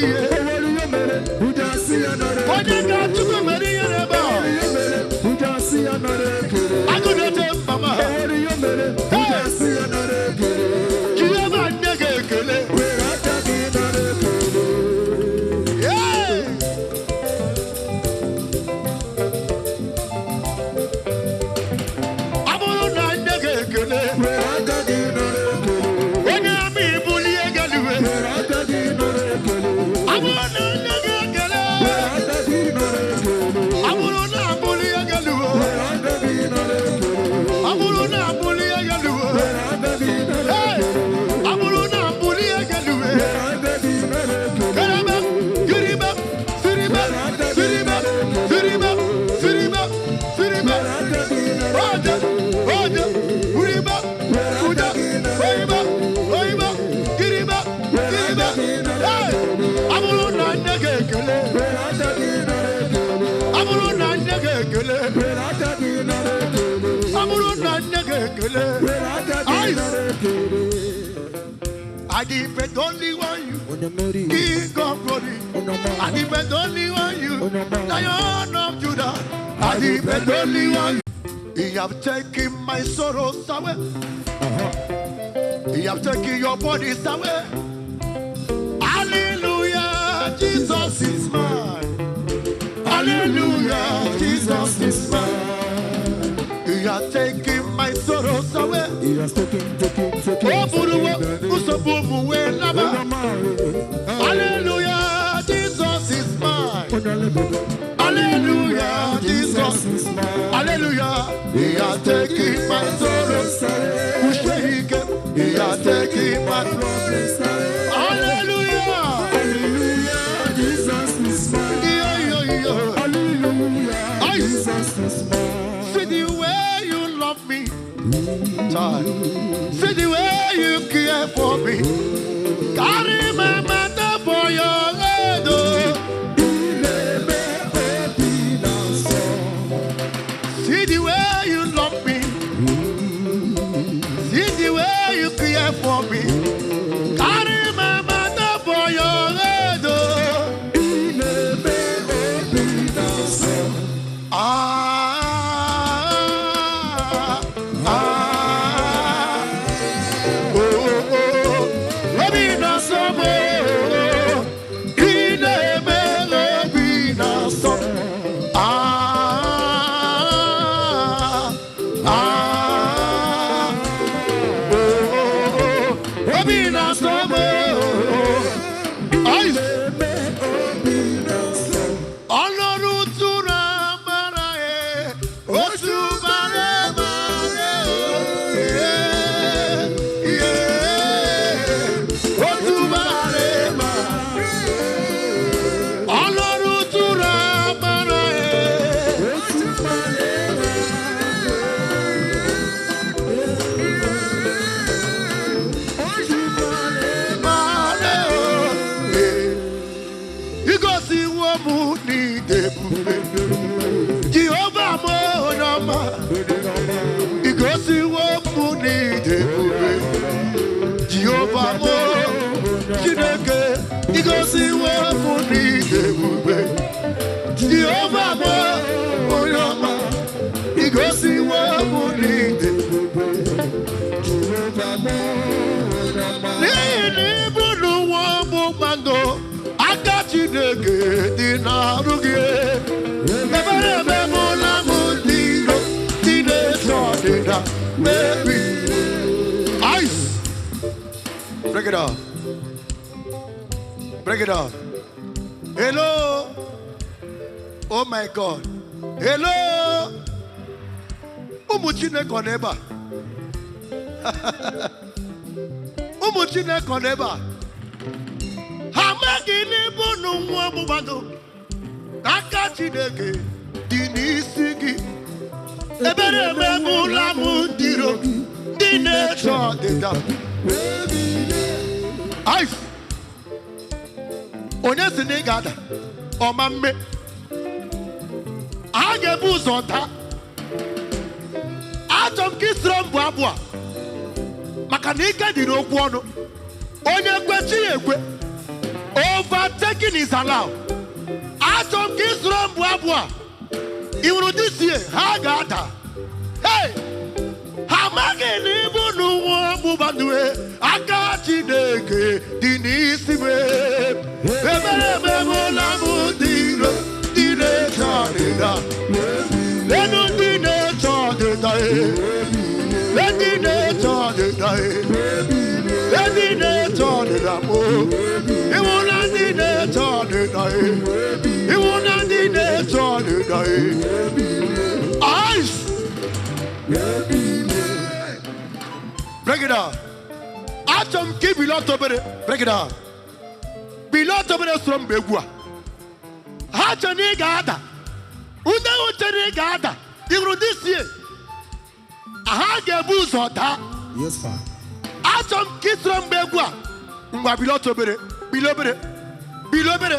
gị. Onye ga-achụkwu mere ihe n'ebe a. Agụ na-eche mba m. Jehova nne gị ekele. Ọ bụrụ na nne gị ekele. Onye ama ibulie galiwe. Ọ bụrụ na nne gị ekele. Ọ bụrụ na abulie galiwe. Ọ bụrụ na abulie galiwe. Ọ bụrụ na abulie galiwe. Kerebe, kiribe, siribe, siribe, siribe, siribe, siribe. Oje, oje, uribe, uja, oyibe, oyibe, kiribe, kiribe. Ọ bụrụ na nne gị ekele. Ọ bụrụ na nne gị ekele. Ọ bụrụ na nne gị ekele. I depend only on you, King of glory. I depend only on you, Lion of Judah. I depend only on you. He have taken my sorrows away. He have taken your bodies away. Hallelujah, Jesus is mine. Hallelujah, Jesus is mine. He has taken my sorrows away. He has taken. Hallelujah, Jesus is mine. Hallelujah, Jesus is mine. Hallelujah, He has taken my sorrows. He has taken my problems. Hallelujah, hallelujah, Jesus is mine. Hallelujah, Jesus is mine. See the way you love me. See the way you care for me. Carry my matter for your head. See the way you love me. See the way you care for me. Carry my matter for your head. Ah, ah, oh, oh, obi na-asọ m, ị na-eme obi na-asọ m. Ah, ah, oh, oh, obi na-asọ m. Ai! Ọlọ́run túra mara ẹ̀, ó tún mara mara ẹ̀, ó tún mara mara. Ọlọ́run túra mara ẹ̀. Mara ẹ̀. Igosiwo m n'ide ebube. Jehova m onye ọma. Igosiwo m n'ide ebube. Jehova m Chineke. Igosiwo m n'ide ebube. Jehova m onye ọma. Igosiwo m n'ide ebube. N'ihi na ịbụ n'ụwa bụ mmadụ, aka Chineke dị n'arụ gị. Ebere ememụla m ndị iro, ndị na-eche ọdịda mebi. Ice! Break it up. Break it up. Hello. Oh my God. Hello. Ụmụ Chineke ọ n'ebe a? Ụmụ Chineke ọ n'ebe a? Ha amaghị n'ebe unu nwa mmadụ, aka Chineke dị n'isi gị. Ebere ememụla m ndị iro, ndị na-eche ọdịda. Ice! Onye si na ị ga-ada, ọma mme. A ga-ebu ụzọ taa. Achọ m ka ị soro m bụ abụ a, maka na ike dị n'okwu ọnụ. Onye kwe chi ya ekwe. Overtaking is allowed. Achọrọ m ka ị soro mbụ abụọ a. Ị hụrụ this year, ha ga-ada. Hey! Ha amaghị na ịbụ n'ụwa ọgbụgba ndụ e, aka Chineke dị n'isi m. Ebere ememụla m ndị iro, ndị na-eche ọdịda. Elu ndị na-eche ọdịda e. Ndị na-eche ọdịda e. Ndị na-eche ọdịda m. Ịhụla ndị na-eche ọdịda e. Ịhụla ndị na-eche ọdịda e. Ice! Break it down. Achọrọ m ka ị bilie ọtọ obere. Break it down. Bilie ọtọ obere soro mgbe egwu a. Ha chere na ị ga-ada. Ndị ahụ chere na ị ga-ada. Ị hụrụ this year, ha ga-ebu ụzọ daa. Yes, sir. Achọrọ m ka ị soro mgbe egwu a. Ngwa bilie ọtọ obere. Bilie obere. Bilie obere.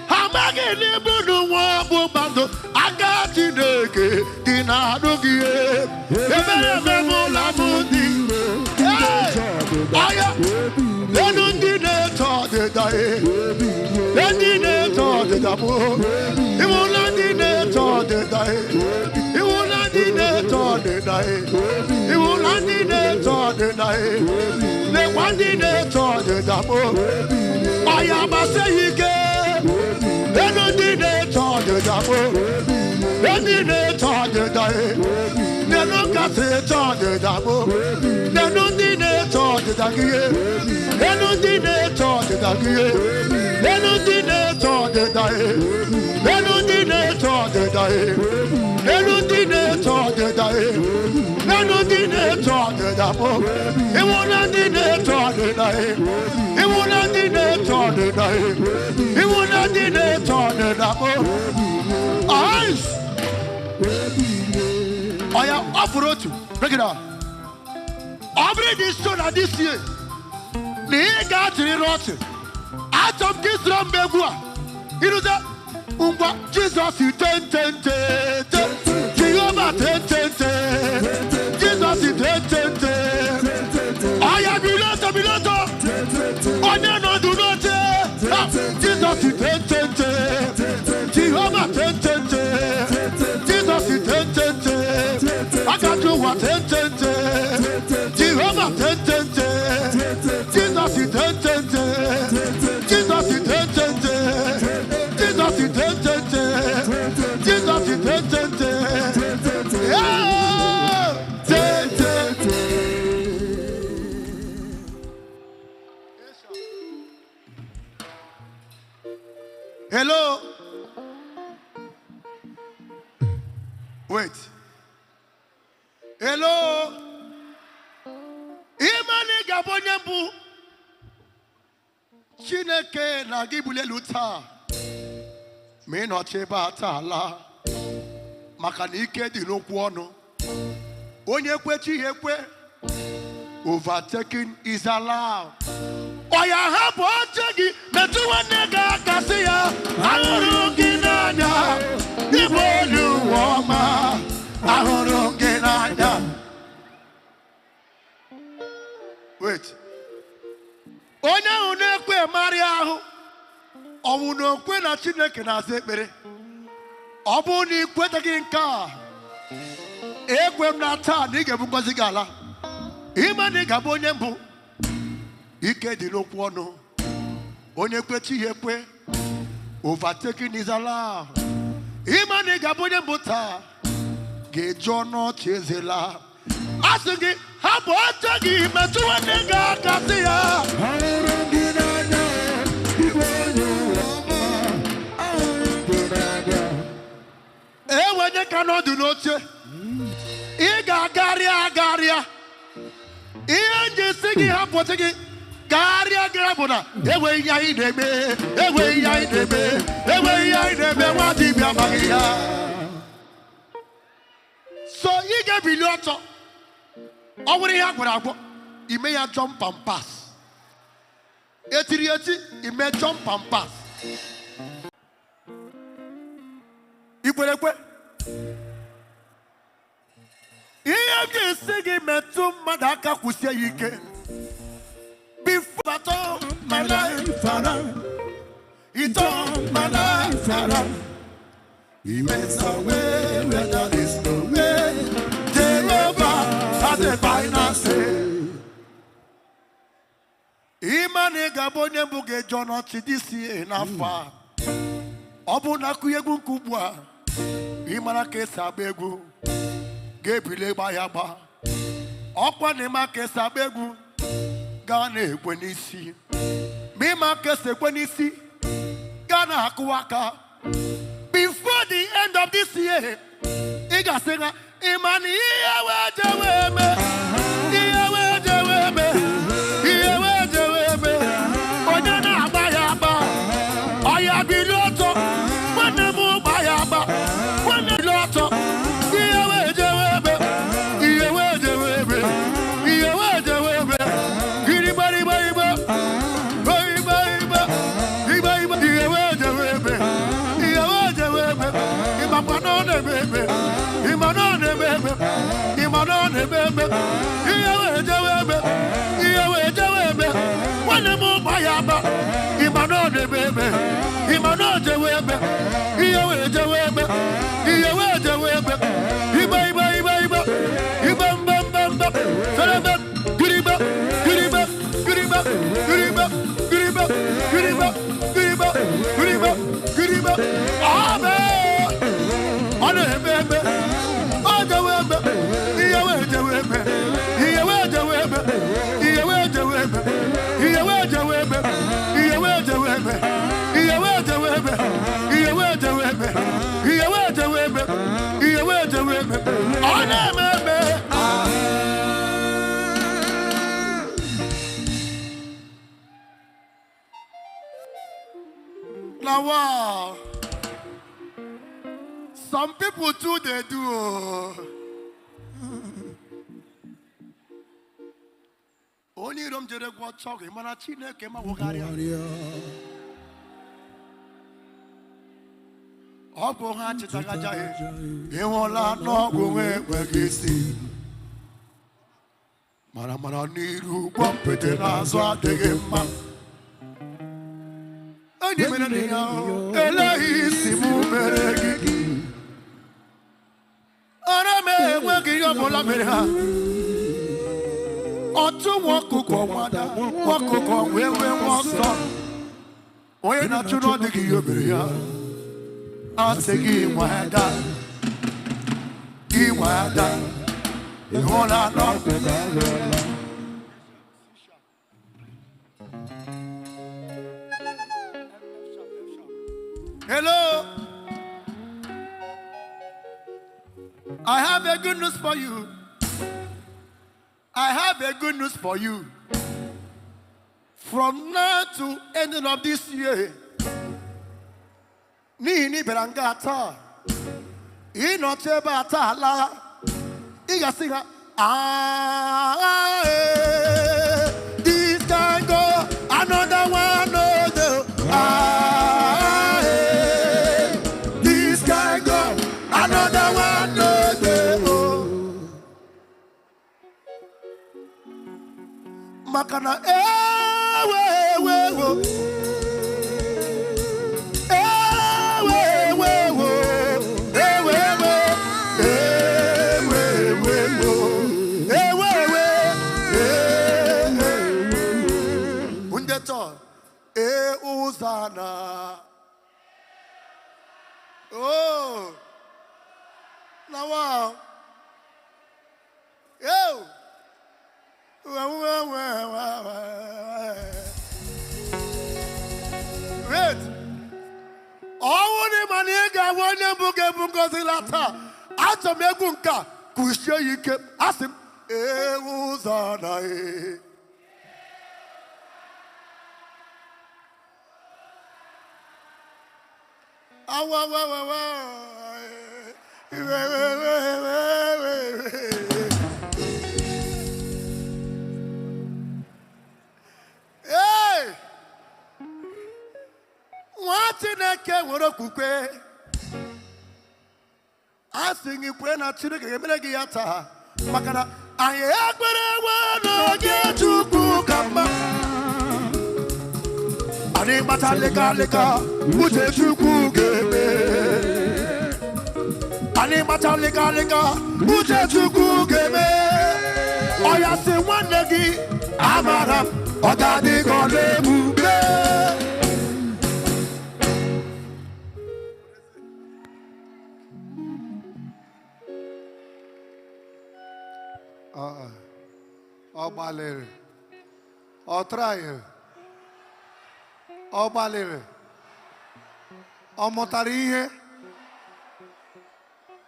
Ha amaghị n'ebe unu nwa ọgbụgba ndụ aka Chineke dị n'arụ gị. Ebere ememụla m ndị Hey! Ọya! Elu ndị na-eche ọdịda e. Ndị na-eche ọdịda m. Ịhụla ndị na-eche ọdịda e. Ịhụla ndị na-eche ọdịda e. Ịhụla ndị na-eche ọdịda e. Lekwa ndị na-eche ọdịda m. Ọya gbasie ya ike. Elu ndị na-eche ọdịda m. Ndị na-eche ọdịda e. Nenu kasị eche ọdịda m. Nenu ndị na-eche ọdịda gị e. Nenu ndị na-eche ọdịda gị e. Nenu ndị na-eche ọdịda e. Nenu ndị na-eche ọdịda e. Nenu ndị na-eche ọdịda e. Nenu ndị na-eche ọdịda m. Ịwụla ndị na-eche ọdịda e. Ịwụla ndị na-eche ọdịda e. Ịwụla ndị na-eche ọdịda m. Ice! Ọya, ọ fụrụ otu. Break it down. Ọ bụrụ na iso na this year, na ị ga-achịrịrị ọchị. Achọrọ m ka ị soro mgbe egwu a. Ịrụze ngwa Jizọs tentente, Jehova tentente, Jizọs tentente. Ọya bilie ọtọ, bilie ọtọ. Onye nọdụ n'oche. Ha, Jizọs tentente, Jehova tentente, Jizọs tentente, Akaji ụwa tentente, Jehova tentente, Jizọs tentente, Jizọs tentente, Jizọs tentente, Jizọs tentente. Yeah! Tentente. Hello. Wait. Hello. Ịma na ị ga-abụ onye mbụ Chineke na-aga ibuli elu taa ma ị nọchi ebe a taa laa, maka na ike dị n'okwu ọnụ. Onye kwe chi ya ekwe. Overtaking is allowed. Ọya, hapụ oche gị, metụ nwanne gị aka, sị ya, ahụrụ gị n'anya, ịbụ onye ụwa ọma, ahụrụ gị n'anya. Wait. Onye ahụ na-ekwe marị ahụ ọnwụ na okwe na Chineke na-aza ekpere. Ọ bụrụ na ị kwetaghị nke a, ekwe m na taa na ị ga-ebu ngọzi gị ala. Ịma na ị ga-abụ onye mbụ. Ike dị n'okwu ọnụ. Onye kwe chi ya ekwe. Overtaking is allowed. Ịma na ị ga-abụ onye mbụ taa ga-eji ọnụ ọchị ezela. A sị gị hapụ oche gị, metụ nwanne gị aka, sị ya, Ahụrụ m gị n'anya, ịbụ onye ụwa ọma. Ahụrụ m gị n'anya. Enwenye ka nọdụ n'oche, ị ga-agarịa agarịa. Ihe nji si gị hapụ oche gị gagharịa gara bụ na enweghị ihe anyị na-eme, enweghị ihe anyị na-eme, enweghị ihe anyị na-eme. Nwa dibịa amaghị ya. So ị ga-ebili ọtọ. Ọ bụrụ ihe a gwara agwọ, ime ya jump and pass. Etiri eti, ime jump and pass. I kwere ekwe? Ihe m ga-esi gị metụ mmadụ aka, kwụsie ya ike bifo atọ. my life around. He turned my life around. He makes a way where there is no way. Jehovah has a final say. Ịma na ị ga-abụ onye mbụ ga-eje ọnọchị dịsie n'afọ a. Ọ bụ na akụ egwu nke ugbu a, ị mara ka esi agba egwu, ga-ebili gba ya gba. Ọkwa na ịma ka esi agba egwu, gaa na-ekwe n'isi. Ma ịma ka esi ekwe n'isi, gaa na-akụwa aka. Before the end of this year, ị ga-asị ha, ịma na ihe wee jewe eme, ihe wee jewe eme, ihe wee jewe eme, onye na-agba ya agba, ọya bili ọtọ, nwanne m gba ya agba, nwanne bili ọtọ, ihe wee jewe eme, ihe wee jewe eme, ihe wee jewe eme, gịrịgbarịgbarịgba, igba igba igba igba, ihe wee jewe eme, ihe wee jewe eme, ịmakwa na ọ na-eme eme, ịma na ọ na-eme eme, ịma na ọ na-eme eme, ihe wee jewe eme, ihe wee jewe eme, nwanne m gba ya agba, ịma na ọ na-eme eme, ịma na ọ jewe eme, ihe wee jewe eme, ihe wee jewe eme, igba igba igba igba, igba mba mba mba, serebe, gịrịgba, gịrịgba, gịrịgba, gịrịgba, gịrịgba, gịrịgba, gịrịgba, gịrịgba, gịrịgba, amen. Ọ na-eme eme, ọ jewe eme, ihe wee jewe eme, ihe wee jewe eme, ihe wee jewe eme, ihe wee jewe eme, ihe wee jewe eme, ihe wee jewe eme, ihe wee jewe eme, ihe wee jewe eme, ihe wee jewe eme, ọ na-eme eme. Na wow. Some people too they do. Oh. Onye iro m jere gwọ chọọ gị mana Chineke ma wụgharịa. Ọgwụ ha chịtagajaghị ịhụla n'ọgwụ nwe ekweghị isi. Mara mara n'iru gwọ mpete n'azụ adịghị mma. Onye mere na ya eleghị isi m mere gị. Ara m enweghị ihe ọbụla mere ha. Ọtụ nwa ọkụkọ nwada, nwa ọkụkọ wee nwee nwa ọsọ. Onye na-achụ na ọ dịghị ihe o mere ya. Asị gị nwada, gị nwada, ị hụla n'ọkụ. Hello. I have a good news for you. I have a good news for you. From now to ending of this year, n'ihi na ị bịara nga taa, ịnọchi ebe a taa laa, ị ga-asị ha, "Ah, eh, this can go, another one no go. Ah, eh, this can go, another one no go." Maka na ewe ewe ewo. Ewe ewe ewo. Ewe ewe. Ewe ewe ewo. Ewe ewe. Ewe. Ndị tọ, e ụzana. Oh. Na wa. Yo. Wait. Ọnwụ na ịma na ị ga-abụ onye mbụ ga-ebu ngọzi la taa. Achọ m egwu nke a kụsie ya ike. Asị m, ewu ụzọ na e. Awa, awa, awa, awa. Iwe, iwe, iwe, iwe, iwe. Hey! Nwa Chineke nwere okwukwe. A sị gị kwee na Chineke ga-emere gị ya taa, maka na anyị ekpere nwe n'oge Chukwu ka mma. Anyị gbacha lịka lịka, uche Chukwu ga-eme. Anyị gbacha lịka lịka, uche Chukwu ga-eme. Ọya si nwanne gị, amara m, ọ ga-adị ka ọ na-ebube. Ọ gbalịrị, ọ trayịrị, ọ gbalịrị, ọ mụtara ihe.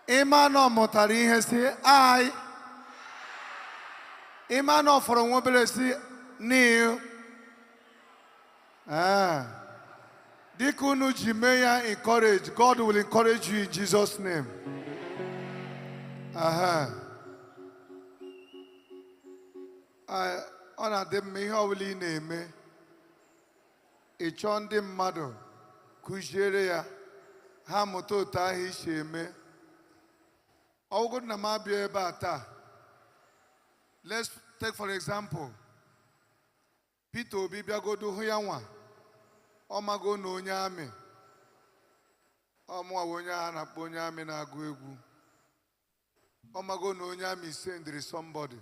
Ịma na ọ mụtara ihe, si ai. Ịma na ọ fọrọ nwa obere, si n'ihu. Ee, dịka unu ji mee ya encourage, God will encourage you in Jesus' name. Aha. Ah, ọ na-adị mma ihe ọbụla ị na-eme, ị chọọ ndị mmadụ kụziere ya, ha mụta otu ahụ isi eme. Ọ bụgodị na m abịa ebe a taa, let's take for example, Peter Obi bịagodo hụ ya nwa, ọ mago na onye amị ọmụwa bụ onye a na-akpọ onye amị na-agụ egwu. Ọ mago na onye amị sendịrị somebody.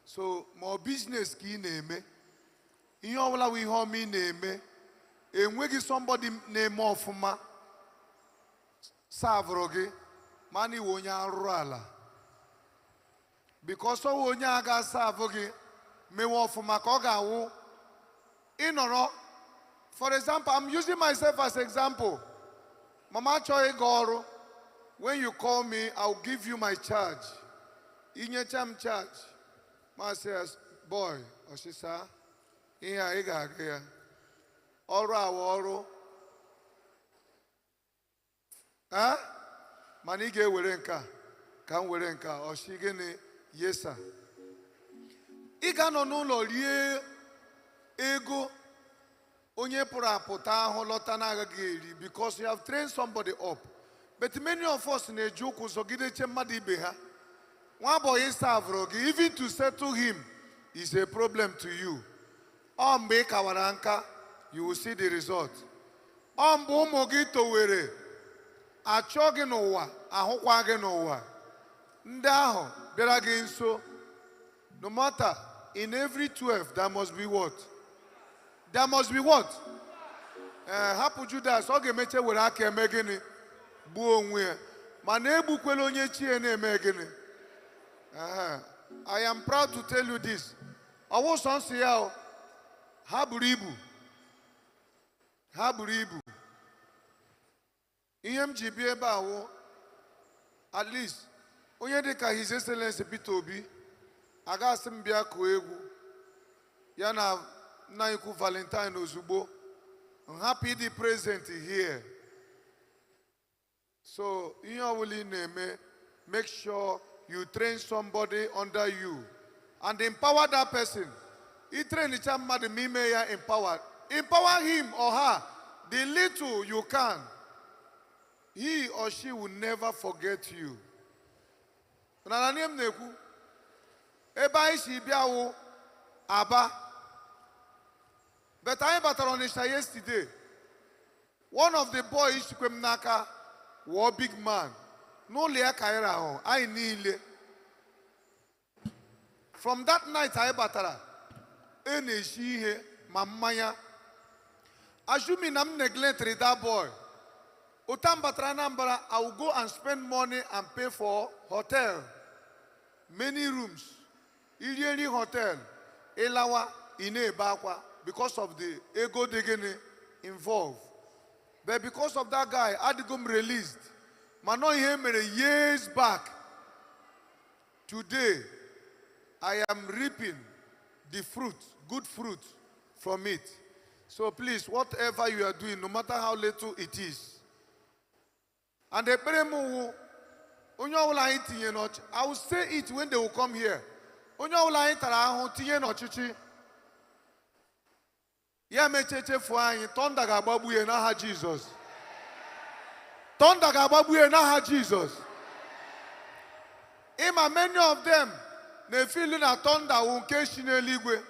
So ma ọ business ka ị na-eme, ihe ọbụla bụ ihe ọma ị na-eme, enweghị somebody na-eme ọfụma savụrụ gị, mana iwe onye arụrụ ala, because ọwụ onye a ga-asavụ gị mewe ọfụma ka ọ ga-awụ ịnọrọ. For example, I'm using myself as example. Mama achọghị ịga ọrụ. When you call me, I'll give you my charge. Inyecha m charge, ma sị ya, "Boy, ọsịsa ihe a ị ga-aga ya ọrụ awa ọrụ." Eh? Mana ị ga-ewere nke a ka m were nke a. Ọsị gịnị? Yesa, ị ga-anọ n'ụlọ rie ego onye pụrụ apụta ahụ lọta na-agaghị eri, because you have trained somebody up. But many of us na-eji ụkwụ zọgideche mmadụ ibe ha. Nwa boy savụrụ gị, even to settle him is a problem to you. Ọ mgbe ị kawara nka, you will see the result. Ọ mgbe ụmụ gị towere, achọ gị n'ụwa, ahụkwa gị n'ụwa, ndị ahụ bịara gị nso. No matter, in every 12 there must be what? There must be what? Ee, hapụ Judas, ọ ga-emeche were aka eme gịnị? Gbuo onwe ya. Mana egbukwela onye chi ya na-eme gịnị? Ehe. I am proud to tell you this. Ọwụ sọ nsị ya o, ha buru ibu, ha buru ibu. Ihe m ji bịa ebe a wụ, at least onye dịka His Excellency Peter Obi agasị m bịa kụọ egwu ya na nna ikwu Valentine ozugbo nhapụ ịdị present here. So ihe ọbụla ị na-eme, make sure you train somebody under you and empower that person. Ị trainicha mmadụ ma ime ya empower, empower him or her the little you can, he or she will never forget you. Na ihe m na-ekwu, ebe anyị si bịa wụ Aba, but anyị batara Ọnịsha yesterday. One of the boys chikwe m n'aka wụọ big man n'ụlọ ya ka anyị rahụ anyị niile. From that night anyị batara, e na-esi ihe ma mmanya. Assuming na m neglected that boy, ụta m batara Anambra, I will go and spend money and pay for hotel, many rooms. Irie nri hotel, ịlawa, ị na-ebe akwa because of the ego dị gịnị involved. But because of that guy, adịgo m released. Mana ihe mere years back, today I am reaping the fruit, good fruit from it. So please, whatever you are doing, no matter how little it is, and ekpere m wụ, onye ọbụla anyị tinye n'ọchị, I will say it when they will come here, onye ọbụla anyị tara ahụhụ tinye n'ọchịchị, ya mechie chefuo anyị, thunder ga-agbagbu ya n'aha Jizọs. Thunder ga-agbagbu ya n'aha Jizọs. Ịma, many of them na-efili na thunder wụ nke si n'eluigwe.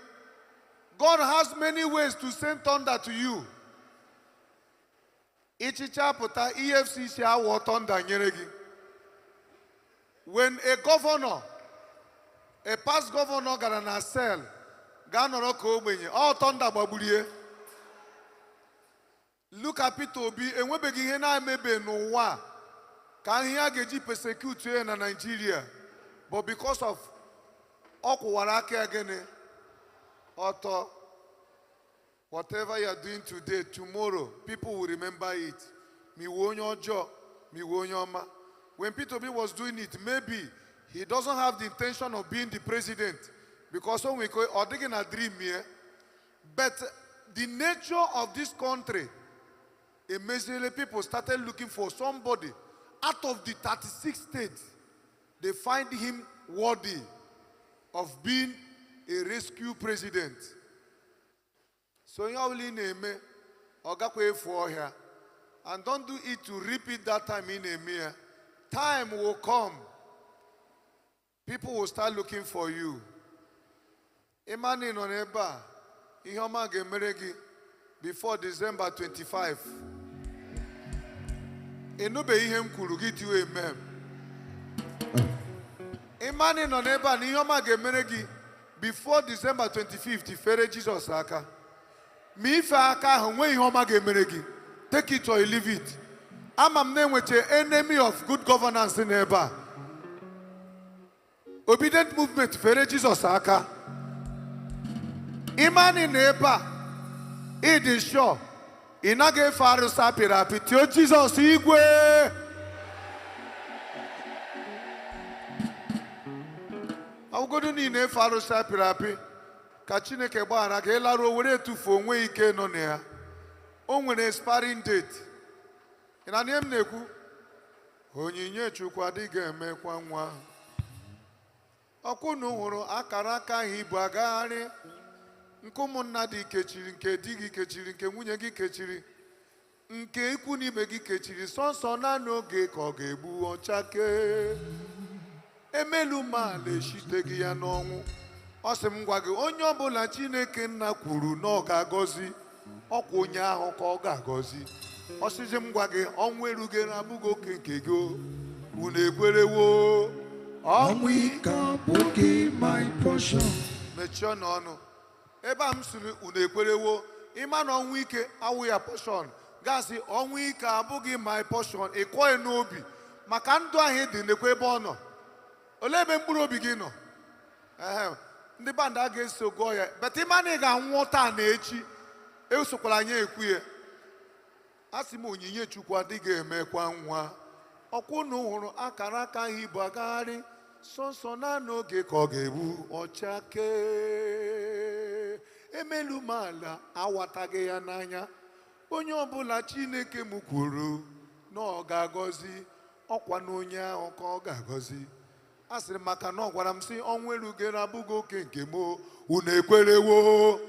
God has many ways to send thunder to you. Ịchịcha pụta, EFCC awụ thunder nyere gị. When a governor, a past governor, gara na cell gaa nọrọ ka ogbenye, ọ thunder gbagburie. Look at Peter Obi. Enwebeghị ihe na-emebe n'ụwa a ka ihe a ga-eji persecute ya na Nigeria, but because of ọ kwụwara aka ya gịnị ọtọ. Whatever you are doing today, tomorrow people will remember it, ma iwe onye ọjọọ, ma iwe onye ọma. When Peter Obi was doing it, maybe he doesn't have the intention of being the president, because o nwere ike ọ dịghị na dream ya, but the nature of this country emeziele, people started looking for somebody. Out of the 36 states, they find him worthy of being a rescue president. So ihe ọbụla ị na-eme, ọ gakwa efu ọhịa. And don't do it to repeat that time ị na-eme ya. Time will come, people will start looking for you. Ịma na ị nọ n'ebe a, ihe ọma ga-emere gị before December 25. Ịnụbeghị ihe m kwuru gị, tiwe amen. Ịma na ị nọ n'ebe a na ihe ọma ga-emere gị before December 25, fere Jizọs aka. Ma ife aka ahụ nwee, ihe ọma ga-emere gị. Take it or you leave it. Ama m na-enwecha enemy of good governance n'ebe a. Obedient Movement, fere Jizọs aka. Ịma na ị nọ ebe a, ịdị sure ị naghị efe arụsị apịrị apị, tio Jizọs igwe. Ọgụgụdụ niile efe arụsị apịrị apị, ka Chineke gbaghara ka ịlaruo were etufuo onwe ike nọ na ya. O nwere expiring date. Ị na ihe m na-ekwu? Onyinye Chukwu adịghị emekwa nwa. Ọkwụnụ hụrụ akara aka ahụ ibu agagharị, nke ụmụnna dị kechiri, nke di gị kechiri, nke nwunye gị kechiri, nke ikwu n'ime gị kechiri, sọnsọ naanị oge ka ọ ga-egbu ọchake. Emelu mala eshite gị ya n'ọnwụ. Ọ sị m gwa gị, onye ọbụla Chineke nna kwuru na ọ ga-agọzi, ọkwa onye ahụ ka ọ ga-agọzi. Ọ sịzi m gwa gị, ọnwụ erugere abụghị oke nke gị o. Unu ekwerewo? Ọnwụ ike abụghị my portion. Mechie n'ọnụ ebe a m sịrị unu ekwerewo. Ịma na ọnwụ ike awụ ya portion, gasị ọnwụ ike abụghị my portion. Ịkọghị n'obi maka ndụ ahụ dị nekwa ebe ọ nọ. Olee ebe mkpụrụ obi gị nọ? Ehe, ndị band a ga-eso gụọ ya, but ịma na ị ga-anwụ taa na echi, esokwala anyị ekwu ya. A sị m, onyinye Chukwu adịghị emekwa nwa. Ọkwa unu hụrụ akara aka ahụ ibu agagharị, sọnsọ naanị oge ka ọ ga-egbu ọchake. Emelu m ala awataghị ya n'anya. Onye ọbụla Chineke m kwuru na ọ ga-agọzi, ọkwa na onye ahụ ka ọ ga-agọzi. A sịrị maka na ọ gwara m sị ọnwụ erugere abụghị oke nke m o. Unu ekwerewo?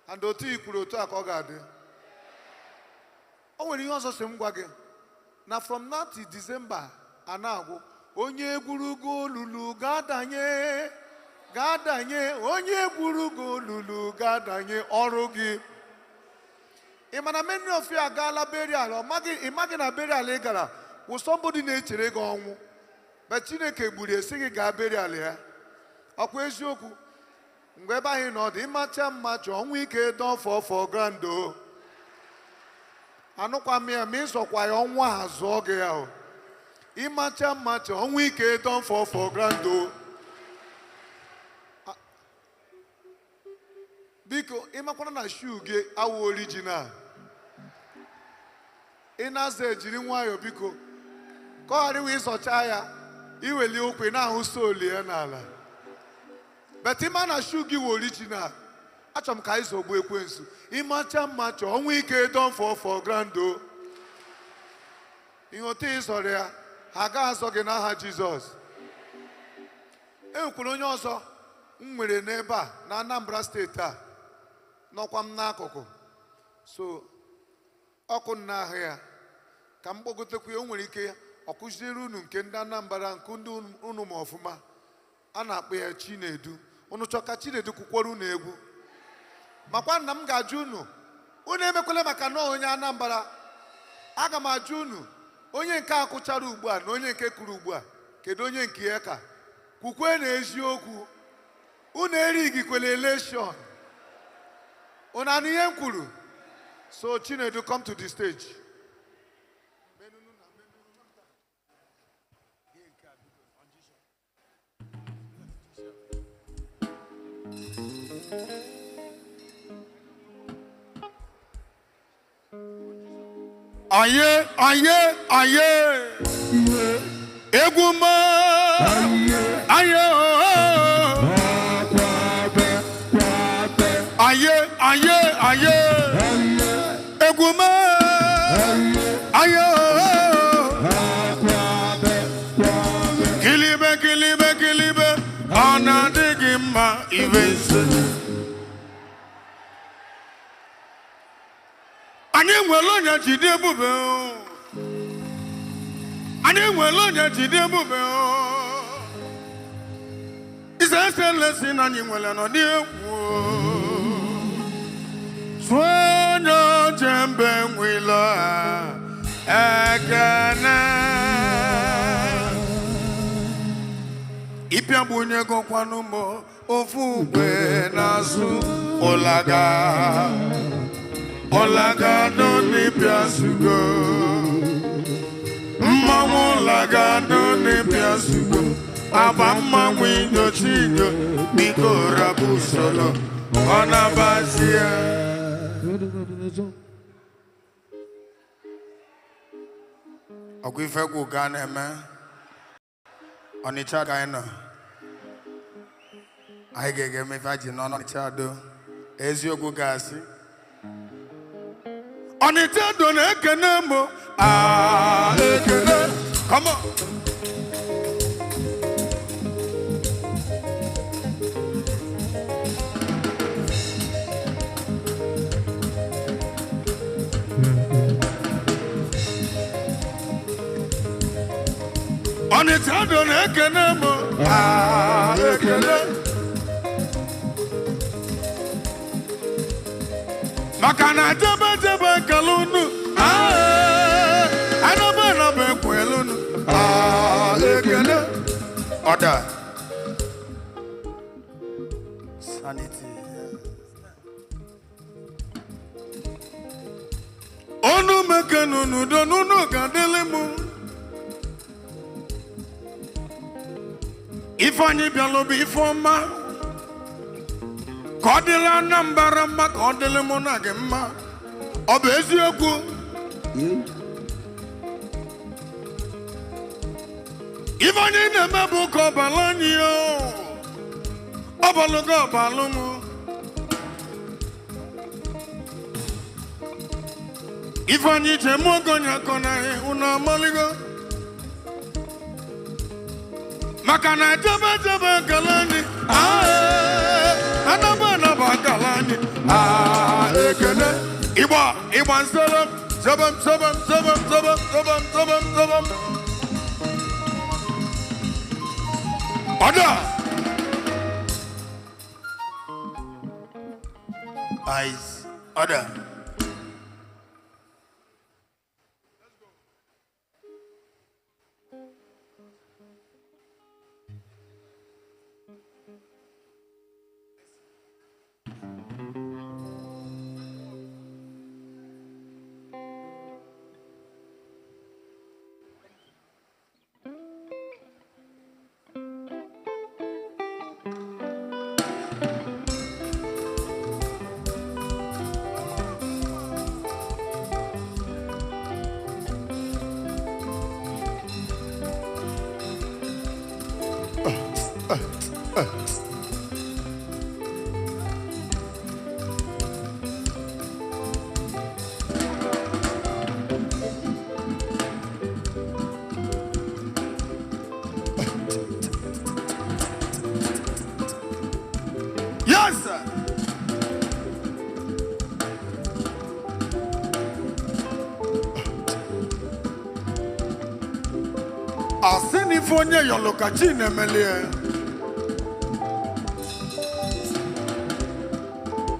And otu i kwuru, otu a ka ọ ga-adị. O nwere ihe ọzọ si m gwa gị, na from now till December a na-agwụ, onye egwurugo olulu ga-adanye, ga-adanye. Onye egwurugo olulu ga-adanye ọrụ gị. Ị ma na many of you agaala burial, ọ maghị, ị maghị na burial ị gara wụ somebody na-echere gị ọnwụ, but Chineke gburu esi gị gaa burial ya. Ọkwa eziokwu? Mgbe ebe ahụ ị nọ dị, ịmacha mma chọọ ọnwụ ike don fall for ground o. Anụkwa m ya, ma ịzọkwa ya, ọnwụ a zụọ gị ya o. Ịmacha mma chọọ ọnwụ ike don fall for ground o. Biko, ịmakwara na shoe gị awụ original, ị na-aza ejiri nwayọọ, biko, ka ọ ghara iwe ịzọcha ya, iweli ụkwụ, ị na-ahụ sole ya n'ala. But ịma na shoe gị wụ original, achọrọ m ka anyị zọgbuo ekwensu. Ịmacha mma chọọ ọnwụ ike don fall for ground o. Ihe otu ị zọrọ ya, ha agaghị azọ gị n'aha Jizọs. E nwekwara onye ọzọ m nwere n'ebe a na Anambra Steeti a nọkwa m n'akụkụ, so ọkụ nna ahụ ya ka m gbagotekwa ya. O nwere ike ọ kụziere unu nke ndị Anambra, nke ndị unu ma ọfụma. A na-akpọ ya Chinedu. Unu chọ ka Chinedu kwukwara unu egwu? Makwa na m ga-ajụ unu, unu emekwala maka na onye Anambra. Aga m ajụ unu, onye nke a kụchara ugbu a na onye nke kụrụ ugbu a, kedu onye nke ya ka? Kwukwe na eziokwu. Unu erigikwela election. Unu anụ ihe m kwuru? So Chinedu, come to the stage. Aye, aye, aye. Egwu m. Aye, oh. Aye, aye, aye. Egwu m. Aye, oh. Kilibe, kilibe, kilibe. Ọ na-adị gị mma ibe nse. Anyị nwere onye jide ebube o. Anyị nwere onye jide ebube o. Ise ese lesi na anyị nwere nọ n'egwu o. Sụonye jembe nwilo ekene. Ịpịagbunye gọkwanụ m ofu ugbe n'azụ ụlaga. Ụlaga n'ịpịazugo. Mmanwụ ụlaga n'ịpịazugo. Agba mmanwụ inyocha inyo, biko rapụ usoro, ọ na-abazie. Ọgwụ ife gwụ ga na-eme. Ọnịcha ka anyị nọ. Anyị ga-ege ife ji nọ n'Ọnịcha do. Eziokwu ga-asị. Ọnịcha do na-ekene m. Ah, ekene. Come on. Ọnịcha do na-ekene m. Ah, ekene. Maka na jebe jebe ekele unu. Ah, anaba anaba ekwele unu. Ah, ekele. Order. Sanity. Onu mekenu n'udo n'unu ga-adịlị m. Ifeanyị bịalụ bụ ife ọma. Ka ọ dịrị Anambra mma, ka ọ dịrị mụ na gị mma. Ọ bụ eziokwu. Ife anyị na-eme bụ ka ọbalụ anyị o. Ọbalụ gị ọbalụ m. Ife anyị ji eme ogonye akọ na unu amaligo. Maka na jebe jebe ekele anyị. Anaba anaba ekele anyị. Ekele. Ịgba ịgba nsebe sebem sebem sebem sebem sebem sebem sebem. Order. Eyes. Order. Yes, sir. Asị na ife onye yọlụ ka chi na-emelie.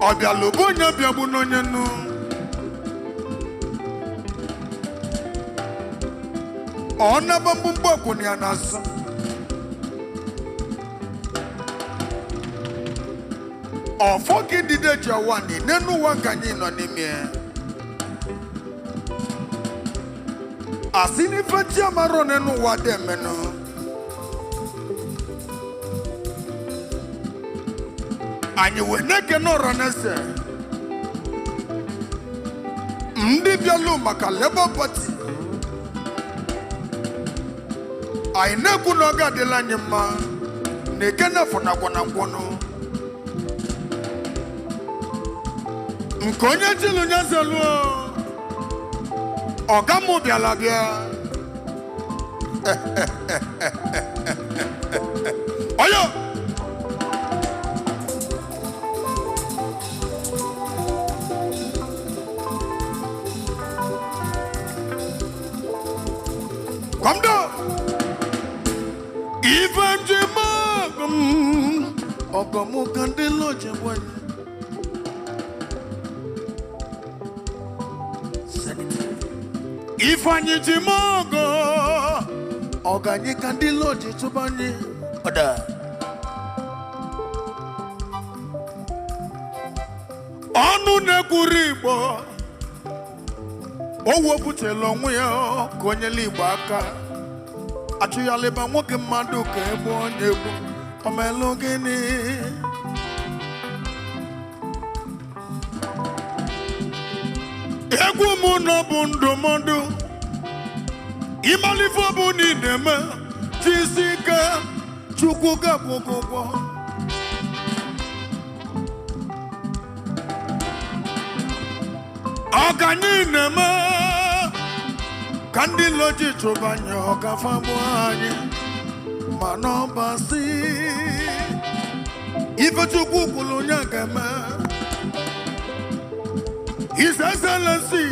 Ọbịalụ bụ onye bịagbu n'onye nnu. Ọ naba mgbumgbu ọkwụna ya n'azụ. Ọfọ gị dide ji ọwa ni n'enu ụwa ka anyị nọ n'ime. Asị n'ife chi amarọ n'enu ụwa dị emenụ. Anyị wee na-ekene ọra n'eze. Ndị bịalụ maka Labour Party. Anyị na-ekwu na ọ ga-adịla anyị mma na ekene afọ na agwọ na ngwọnụ. Nke onye chilu nye zeluo. Ọga mụ bịala bịa. Ọyọ! Come down. Ife njem ọgụ m, ọgọ m ka ndị lọji nwanyị. Ife anyị ji m ọgọ, ọgọ anyị ka ndị lọji chụba anyị. Ọda. Ọnụ na-ekwuru Igbo, o wepụtala onwe ya ka onye Igbo aka. Achụyalịba nwoke mmadụ ka egbu onye egbu, omelụ gịnị? Egwu m nọ bụ ndụmọdụ, ịmalife bụ na ị na-eme, jisi ike, Chukwu ga-akwụ gị ụgwọ. Ọganyị na-eme ka ndị loji chụba anyị ọgafagbu anyị, mana ọbasi ife Chukwu kwuru onye ga-eme. His Excellency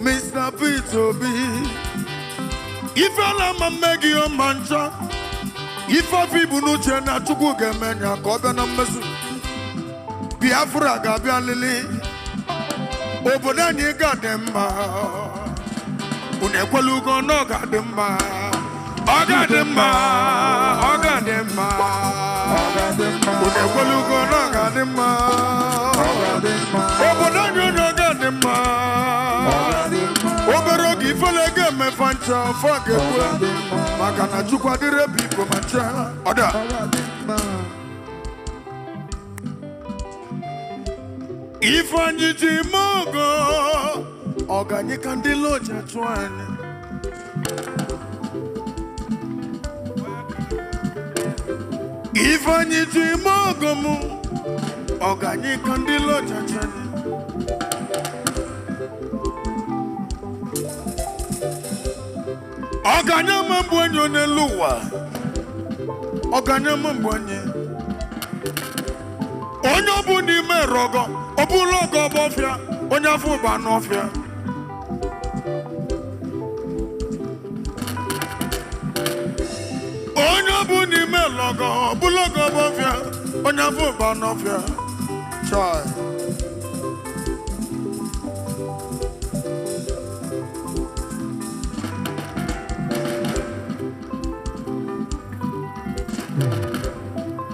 Mr. Peter Obi, ife ala ma mme gị ọma ncha, ife afọ ibu n'uche na Chukwu ga-eme ya ka ọ bịa na mmezu. Biafra ga-abịa lili, obodo anyị ga-adị mma. Unu ekwela ugo na ọ ga-adị mma. Ọ ga-adị mma, ọ ga-adị mma. Unu ekwela ugo na ọ ga-adị mma. Obodo anyị unu ọ ga-adị mma. Obere oge ifele ga-emefa ncha, ọfọ ga-ekwe. Maka na Chukwu adịrị ebe Igbo ma ncha. Ọda. Ife anyị ji eme ọgọ, ọganyị ka ndị loji achụ anyị. Ife anyị ji eme ọgọ mụ, ọganyị ka ndị loji achụ anyị. Ọganyị ama mbụ enyi n'elu ụwa, ọganyị ama mbụ enyi. Onye ọ bụ n'ime rọgọ, ọ bụla ọgọ ọbọ ọfịa, onye afọ ụba n'ọfịa. Onye ọ bụ n'ime lọgọ, ọ bụla ọgọ ọbọ ọfịa, onye afọ ụba n'ọfịa. Chai.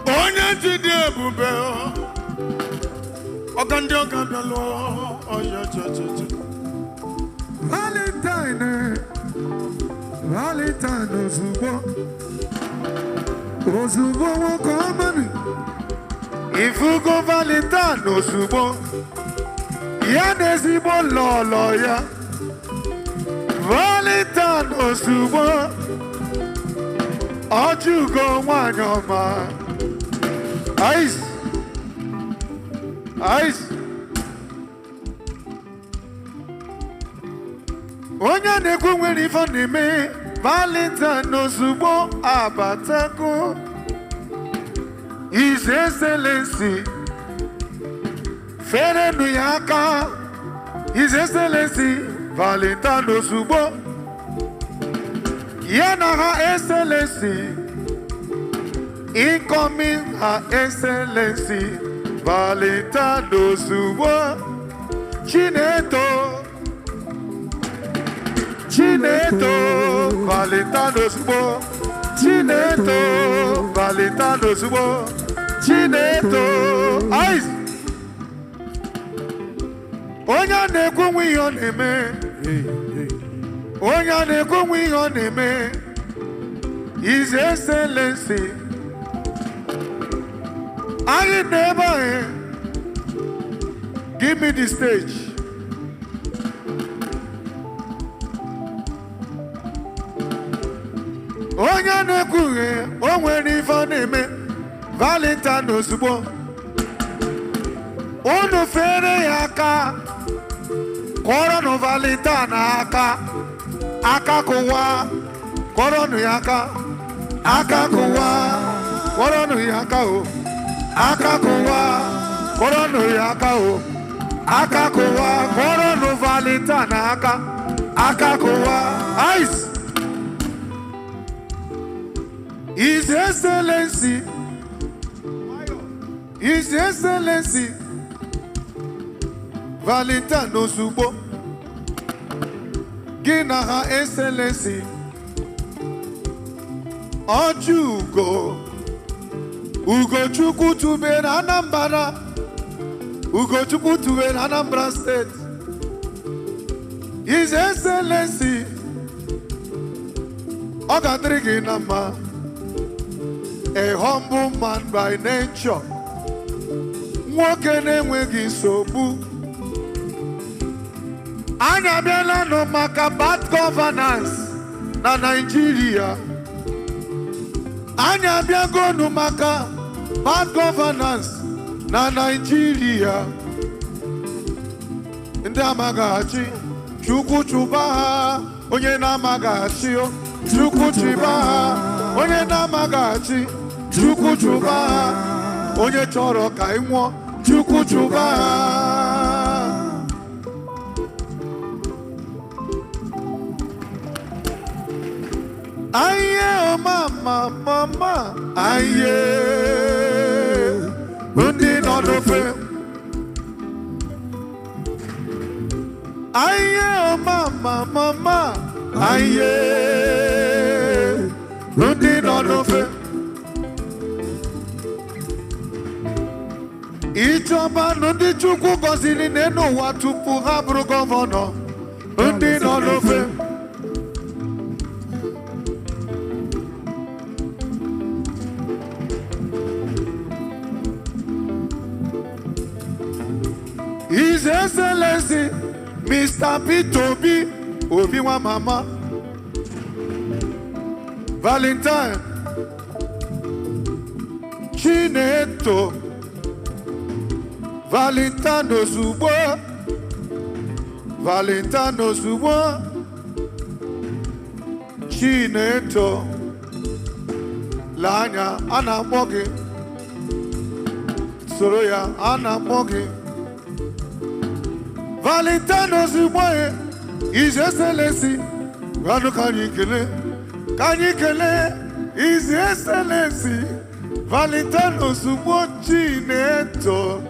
Onye ji dị ebube, ọga ndị ọga bịalụ ọya checheche. Valentine, Valentine ozugbo, ozugbo nwoke ọmanụ. Ifugo Valentine ozugbo, ya na ezigbo lọlọ ya. Valentine ozugbo, ọjụgo nwanyị ọma. Ice, ice. Onye na-ekwu nwere ife na-eme. Valentine ozugbo abatago. His Excellency ferenu ya aka. His Excellency Valentine ozugbo, ya na ha Excellency, incoming her Excellency Valentine ozugbo. Chineto, Chineto, Valentine ozugbo. Chineto, Valentine ozugbo. Chineto, ice. Onye a na-ekwu nwe ihe ọ na-eme. Onye a na-ekwu nwe ihe ọ na-eme. His Excellency. Anyị nọ ebe ahụ. Give me the stage. Onye na-ekwughị o nwere ife ọ na-eme. Valentine ozugbo. Unu fere ya aka. Kụọrọnụ Valentine aka. Aka kụwa. Kụọrọnụ ya aka. Aka kụwa. Kụọrọnụ ya aka o. Aka kụwa. Kụọrọnụ ya aka o. Aka kụwa. Kụọrọnụ Valentine aka. Aka kụwa. Ice. His Excellency. His Excellency. Valentine ozugbo. Gị na ha Excellency. Ọchị Ugo. Ugochukwu tubere Anambra. Ugochukwu tubere Anambra State. His Excellency. Ọ ga-adịrị gị na mma. A humble man by nature. Nwoke na-enweghị nsogbu. Anyị abịala nụ maka bad governance na Naịjirịa. Anyị abịagonu maka bad governance na Naịjirịa. Ndị amaghị achị, Chukwu chụba ha. Onye na-amaghị achị o, Chukwu chụba ha. Onye na-amaghị achị, Chukwu chụba ha. Onye chọrọ ka ị nwụọ, Chukwu chụba ha. Aye, oh mama, mama, aye, ndị nọ n'ofe. Aye, oh mama, mama, aye, ndị nọ n'ofe. Ịchọbanụ ndị Chukwu gọziri n'elu ụwa tupu ha bụrụ governor, ndị nọ n'ofe. His Excellency Mr. Peter Obi, Obi nwa mama, Valentine Chineto, Valentine ozugbo, Valentine ozugbo, Chineto, lee anya, a na-akpọ gị, soro ya, a na-akpọ gị. Valentine ozugbo, His Excellency, gwanụ ka anyị kelee, ka anyị kelee His Excellency Valentine ozugbo, Chineto.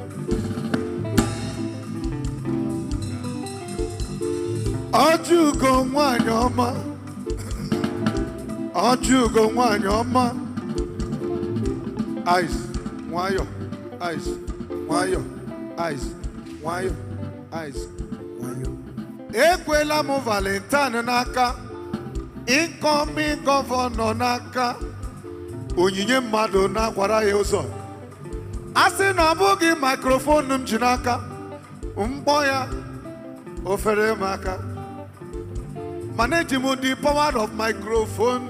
Ọjụgo nwanyị ọma, ọjụgo nwanyị ọma. Ice, nwayọ, ice, nwayọ, ice, nwayọ, ice, nwayọ. Ekwela m Valentine n'aka, incoming governor n'aka, onyinye mmadụ na-akwara ya ụzọ. A sị na ọ bụghị microphone m ji n'aka, mkpọ ya ofere m aka. Mana eji m the power of microphone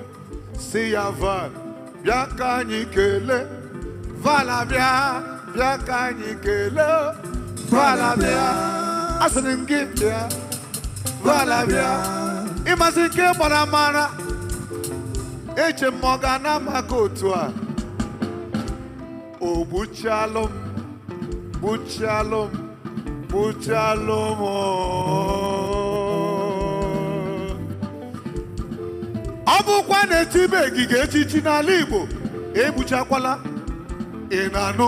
si ya, "Val, bịa ka anyị kelee." Val abịa, bịa ka anyị kelee. Val abịa, asịrị m gị bịa. Val abịa, ịmasị nke gbara mara. Eche m ọ ga na maka otu a. O gbuchalụ m, gbuchalụ m, gbuchalụ m. Ọ bụkwa na etibe egige echichi n'ala Igbo, egbuchakwala. Ị na-anụ?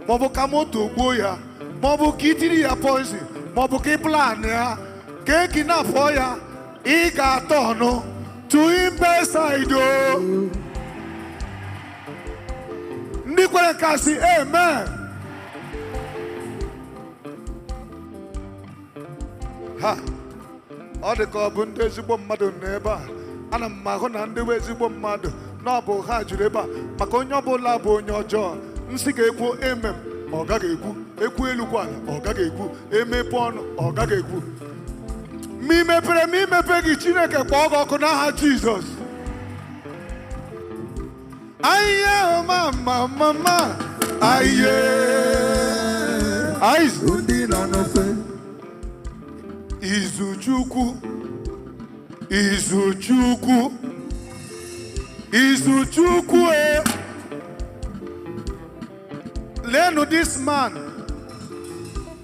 Maọbụ ka moto gbuo ya, maọbụ ka itiri ya poison, maọbụ ka ị plan ya ka e kidnapụ ya, ị ga-atọ ọnụ to imbecile o. Ndị kwere ka sị amen. Ha ọ dị ka ọ bụ ndị ezigbo mmadụ nọ ebe a. Ana m ahụ na ndị bụ ezigbo mmadụ na ọ bụ ha juru ebe a, maka onye ọbụla bụ onye ọjọọ nsị ga-ekwu amen, ọ gaghị ekwu, ekwu elu kwa ala, ọ gaghị ekwu, emepe ọnụ, ọ gaghị ekwu. Ma ị mepere ma imepe gị, Chineke kpọọ gị ọkụ n'aha Jizọs. Ayiye ma ma ma ma ayiye ayizu Ndị nọ n'ofe. Izuchukwu, Izuchukwu, Izuchukwu e. Leenụ this man,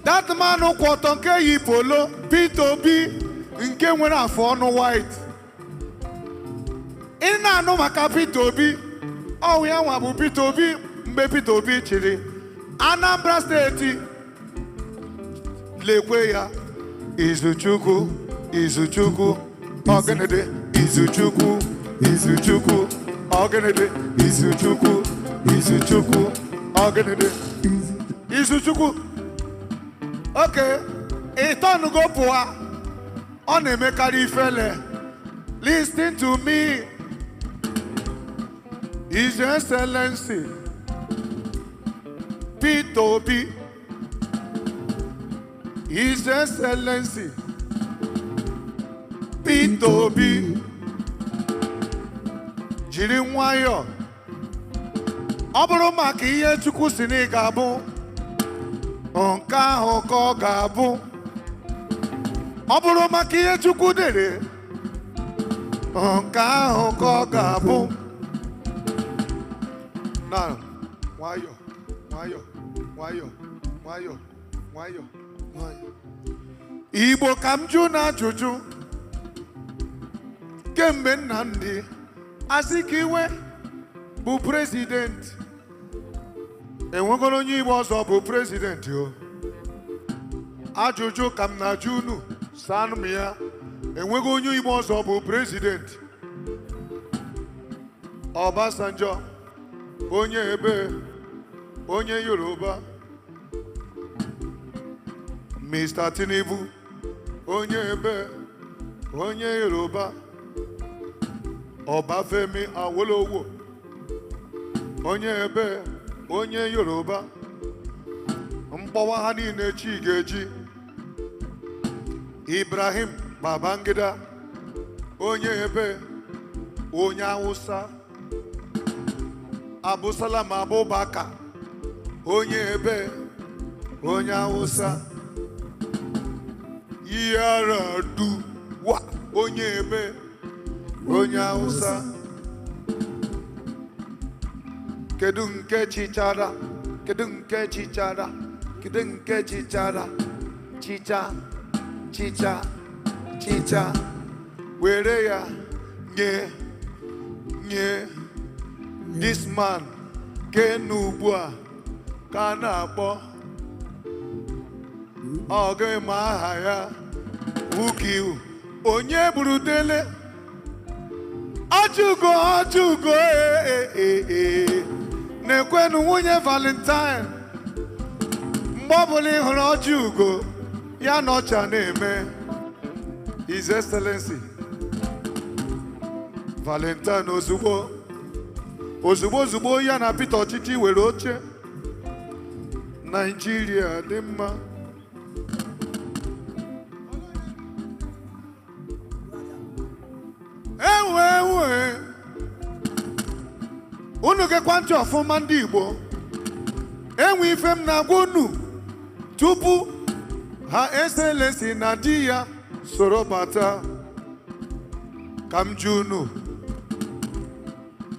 that man kwụ ọtọ nke yi polo Peter Obi nke nwere afụ ọnụ white. Ị na-anụ maka Peter Obi, ọwụ ya nwa bụ Peter Obi mgbe Peter Obi chịrị Anambra steeti. Lekwe ya, Izuchukwu, Izuchukwu, ọgịnịdị, Izuchukwu, Izuchukwu, ọgịnịdị, Izuchukwu, Izuchukwu, ọgịnịdị, Izuchukwu. Oke, ịtọnụgo pụa, ọ na-emekarị ifele. Listen to me, His Excellency Peter Obi, His Excellency Peter Obi, jiri nwayọọ. Ọ bụrụ maka ihe Chukwu si na ị ga-abụ, nke ahụ ka ọ ga-abụ. Ọ bụrụ maka ihe Chukwu dere, nke ahụ ka ọ ga-abụ. Na nwayọọ, nwayọọ, nwayọọ, nwayọọ, nwayọọ, nwayọọ. Igbo ka m jụ na ajụjụ. Kemgbe Nnamdi Azikiwe bụ president, enwegoro onye Igbo ọzọ bụ president o? Ajụjụ ka m na-ajụ unu, sanụ m ya. Enweghị onye Igbo ọzọ bụ president? Obasanjo onye ebe, onye Yoruba. Mr. Tinubu onye ebe, onye Yoruba. Ọbafẹ́mi Awólọ́wọ̀ onye ebe, onye Yoruba. Mkpọwa ha niile chi ga-eji. Ibrahim Babangida onye ebe, onye Hausa. Abdulsalam Abubakar onye ebe, onye Hausa. Yar'Adua onye ebe, onye Hausa. Kedu nke chichara? Kedu nke chichara? Kedu nke chichara? Chicha, chicha, chicha. Were ya nye, nye this man kenu ugbu a ka a na-akpọ ọ gị ma aha ya Ukiu onye gburu dele Ọchụgo, Ọchụgo, ee ee ee, na-ekwenu nwunye Valentine. Mgbe ọbụla ị hụrụ Ọchụgo ya na ọcha na-eme. His Excellency Valentine ozugbo ozugbo ozugbo ya na Peter ọchịchị were oche, Naijiria dị mma. Ewe ewe, unu gekwa ntị ọfụma ndị Igbo. Enwe ife m na-agwa unu tupu ha Excellency na di ya soro bata ka m jụ unu.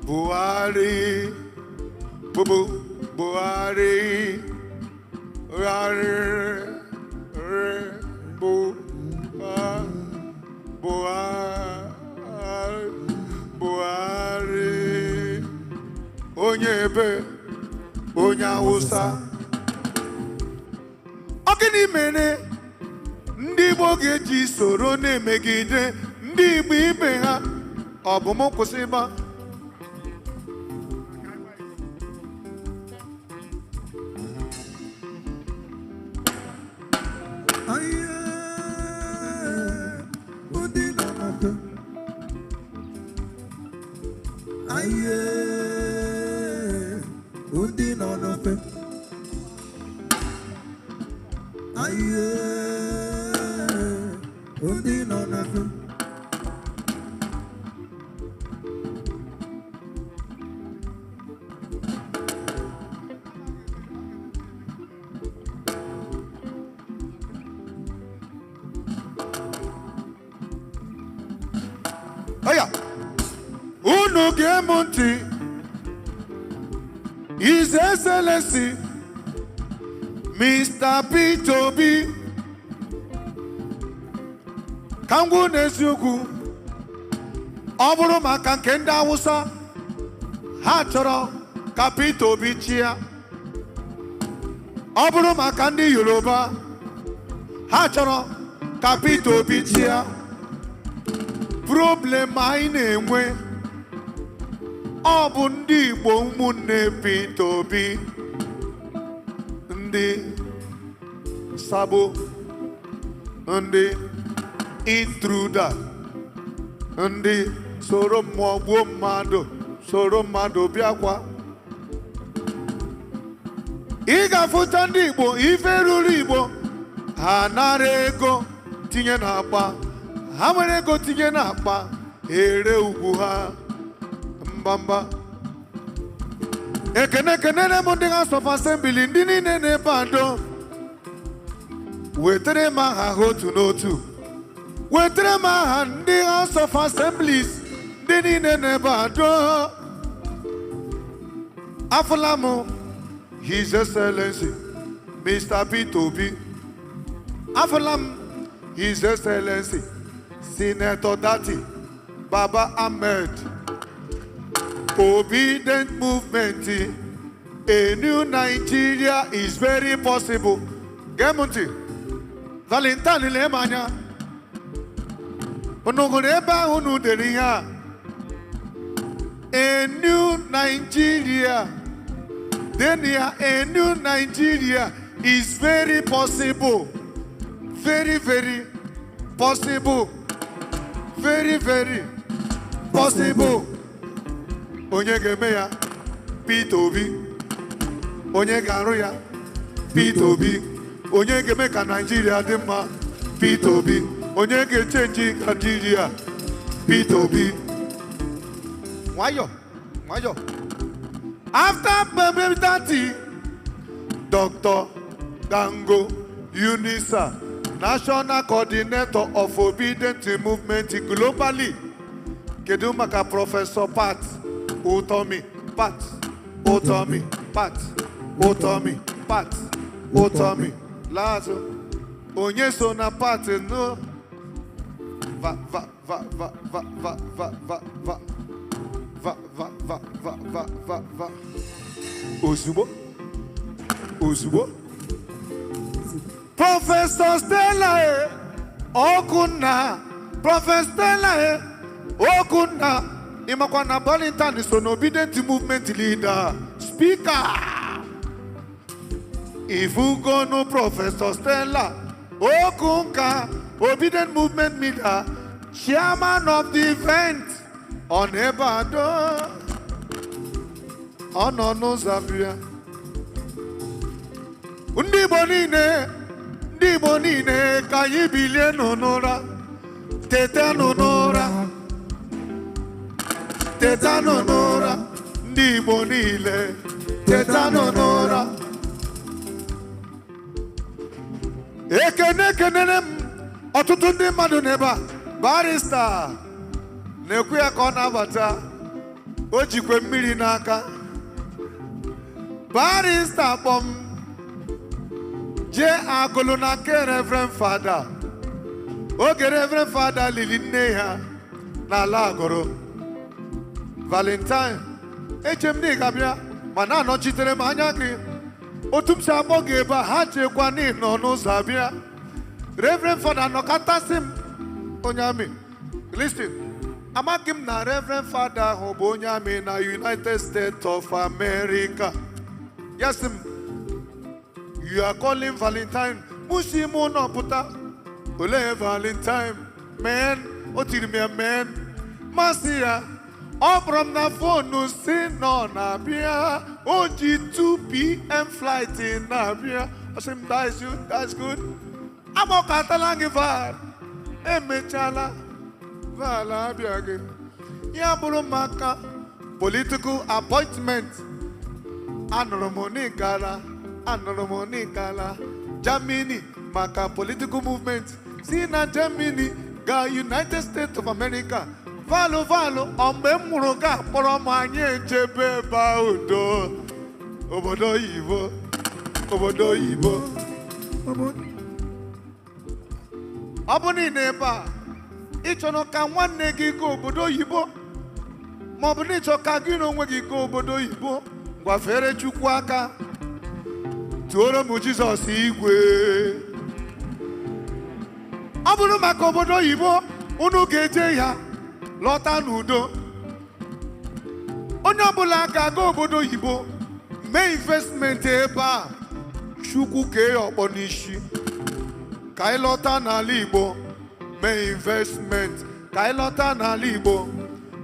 Buhari, bubu, Buhari, Buhari, bu, Buhari, Buhari, onye ebe, onye Hausa. Gịnị mere ndị Igbo ga-eji soro na-emegide ndị Igbo ibe ha? Ọ bụ m kwụsị ịgba? Aye, ndị nọ n'ofe. Aye, ndị nọ n'ofe. Aye, ndị nọ n'ofe. Oya, unu gee m ntị. His Excellency Mr. Peter Obi, ka m gwụ n'eziokwu, ọ bụrụ maka nke ndị Awụsa, ha chọrọ ka Peter Obi chịa. Ọ bụrụ maka ndị Yoruba, ha chọrọ ka Peter Obi chịa. Problem anyị na-enwe, ọ bụ ndị Igbo ụmụnne Peter Obi, ndị sabo, ndị intruder, ndị soro mmụọ gbuo mmadụ, soro mmadụ bịakwa. Ị ga-afụta ndị Igbo ife ruru Igbo, ha nara ego tinye n'akpa, ha nwere ego tinye n'akpa, ere ugwu ha mbamba. Ekene kenere m ndị House of Assembly, ndị niile na-ebe ado. Wetere m aha ha otu n'otu. Wetere m aha ndị House of Assemblies, ndị niile na-ebe ado. Afụla m His Excellency Mr. Peter Obi. Afụla m His Excellency Senator Datti Baba Ahmed. Obedient movement, a new Nigeria is very possible. Gee m ntị, Valentine, lee m anya. Unu hụrụ ebe ahụ unu dere ihe a? A new Nigeria. Then ya, a new Nigeria is very possible. Very, very possible. Very, very possible. Onye ga-eme ya? Peter Obi. Onye ga-arụ ya? Peter Obi. Onye ga-eme ka Naijiria dị mma? Peter Obi. Onye ga-echange Naijiria? Peter Obi. Nwayọ, nwayọ. After Datti, Dr. Dango Yunusa, National Coordinator of Obedient Movement globally. Kedu maka Professor Pat Utomi? Pat Utomi, Pat Utomi, Pat Utomi. Laazụ, onye so na Pat no? Va va va va va va va va va va va va va va va va. Ozugbo, ozugbo. Professor Stella e Okunna, Professor Stella e Okunna. Ịmakwa na Valentine so na Obedient Movement leader, speaker. Ifugonu Professor Stella Okunka, Obedient Movement leader, chairman of the event on ebe ado. Ọ nọ n'ụzọ abịa. Ndị Igbo niile, ndị Igbo niile, ka anyị bilie nụ n'ụra. Tetanụ n'ụra, tetanụ n'ụra. Ndị Igbo niile, tetanụ n'ụra. Ekene ekenere m ọtụtụ ndị mmadụ n'ebe a. Barrister na-ekwu ya ka ọ na-abata, o jikwe mmiri n'aka. Barrister kpọm jee Agụlụ na nke Reverend Father oge Reverend Father lili nne ya n'ala Agụrụ. Valentine, eche m na ị ga-abịa ma na-anọchitere m anya gị. Otu m si akpọ gị ebe a, ha chekwa na ị nọ n'ụzọ abịa. Reverend Fada nọkatasị m onye amị. Listen, amaghị m na Reverend Fada ahụ bụ onye amị na United States of America. Yes, m. You are calling Valentine. Mụ si m ụlọ pụta. Olee Valentine? Man, o tiri m ya man. Masị ya, ọ kpọrọ m na fonu si na ọ na-abịa. O ji 2 p.m. flight na-abịa. Ọ sị m, "That's good, that's good." Agbakọtala gị Val. Emechala. Val abịaghị. Ya bụrụ maka political appointment. Anụrụ m n'Igala, anụrụ m n'Igala, Germany maka political movement. Si na Germany gaa United States of America. Valụ valụ, ọ mgbe m nwụrụ ga akpọrọ m anyị ejebe ebe a udo. Obodo oyibo, obodo oyibo. Ọ bụ niile ebe a, ị chọrọ ka nwanne gị gaa obodo oyibo, ma ọ bụ na ịchọ ka gị na onwe gị gaa obodo oyibo, gwafere Chukwu aka, tụọrọ m Jizọs igwe. Ọ bụrụ maka obodo oyibo, unu ga-eje ya lọta n'udo. Onye ọbụla ga-aga obodo oyibo mee investment ebe a, Chukwu kee ya ọkpọ n'isi. Ka anyị lọta n'ala Igbo mee investment, ka anyị lọta n'ala Igbo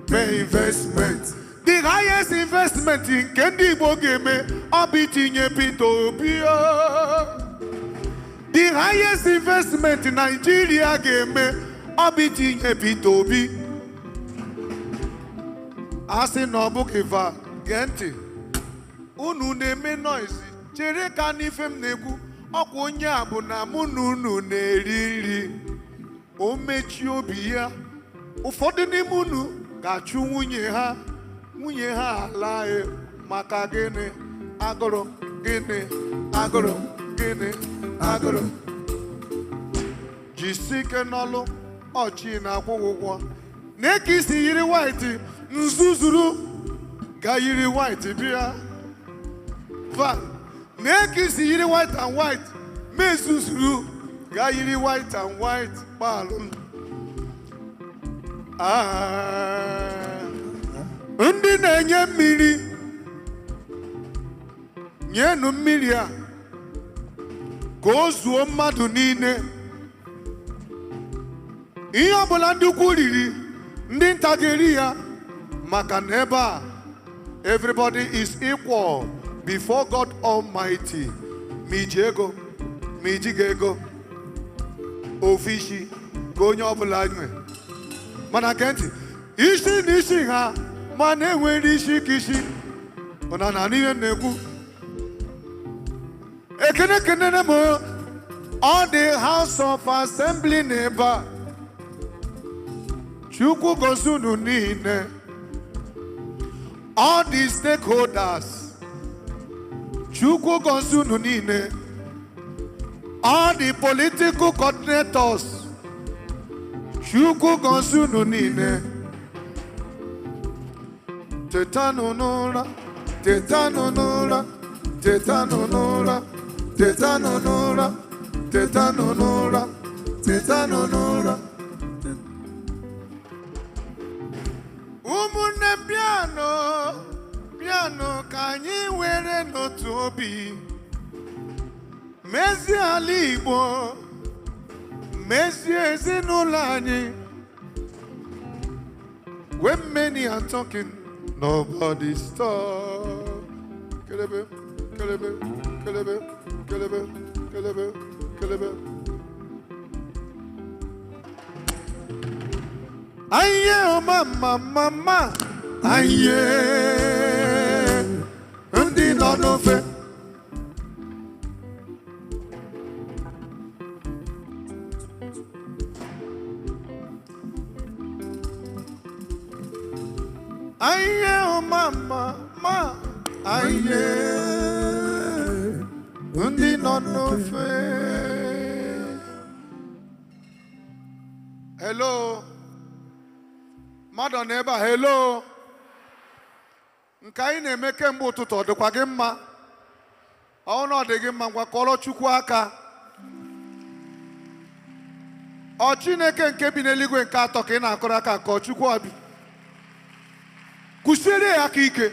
mee investment. The highest investment nke ndị Igbo ga-eme ọ bụ itinye Peter Obi o. The highest investment Nigeria ga-eme ọ bụ itinye Peter Obi. A sị na ọ bụghị va, gee ntị. Unu na-eme noise, chere ka n'ife m na-ekwu. Ọkwa onye a bụ na mụ na unu na-eri nri. O mechie obi ya, ụfọdụ n'ime unu ga-achụ nwunye ha, nwunye ha alaghị. Maka gịnị? Agụrụ. Gịnị agụrụ? Gịnị agụrụ? Jisi ike n'ọlụ ọchị na-akwụ gị ụgwọ. Na ka isi yiri white nzuzuru ga yiri white bịa van. Na ka isi yiri white and white mezuzuru ga yiri white and white kpalụ. Ah, ndị na-enye mmiri, nyenụ mmiri a ka o zuo mmadụ niile. Ihe ọbụla ndị ukwu riri, ndị nta ga-eri ya, maka na ebe a everybody is equal before God Almighty. Ma iji ego ma ijighị ego, ofu isi ka onye ọbụla nwe. Mana gee ntị, isi na isi ha, mana enwere isi ka isi ụna na ihe m na-ekwu. Ekene kenere m ọ dị House of Assembly n'ebe a. Chukwu gozi unu niile. All the stakeholders, Chukwu gozi unu niile. All the political coordinators, Chukwu gozi unu niile. Tetanụ n'ụra, tetanụ n'ụra, tetanụ n'ụra, tetanụ n'ụra, tetanụ n'ụra, tetanụ n'ụra. Ụmụnne m, bịanụ, bịanụ ka anyị were n'otu obi mezie ala Igbo, mezie ezinụlọ anyị. When many are talking, nobody stop. Kelebe, kelebe, kelebe, kelebe, kelebe, kelebe. Aye, oh mama, mama, aye, ndị nọ n'ofe. Aye, oh mama, ma, aye, ndị nọ n'ofe. Hello, mmadụ nọ ebe a? Hello, nke anyị na-eme kemgbe ụtụtụ, ọ dịkwa gị mma? Ọ na ọ dị gị mma, ngwa kọrọ Chukwu aka. Ọ Chineke nke bi n'eluigwe nke atọ ka ị na-akụrụ aka, ka ọ Chukwu ọbị. Kụsiere ya aka ike.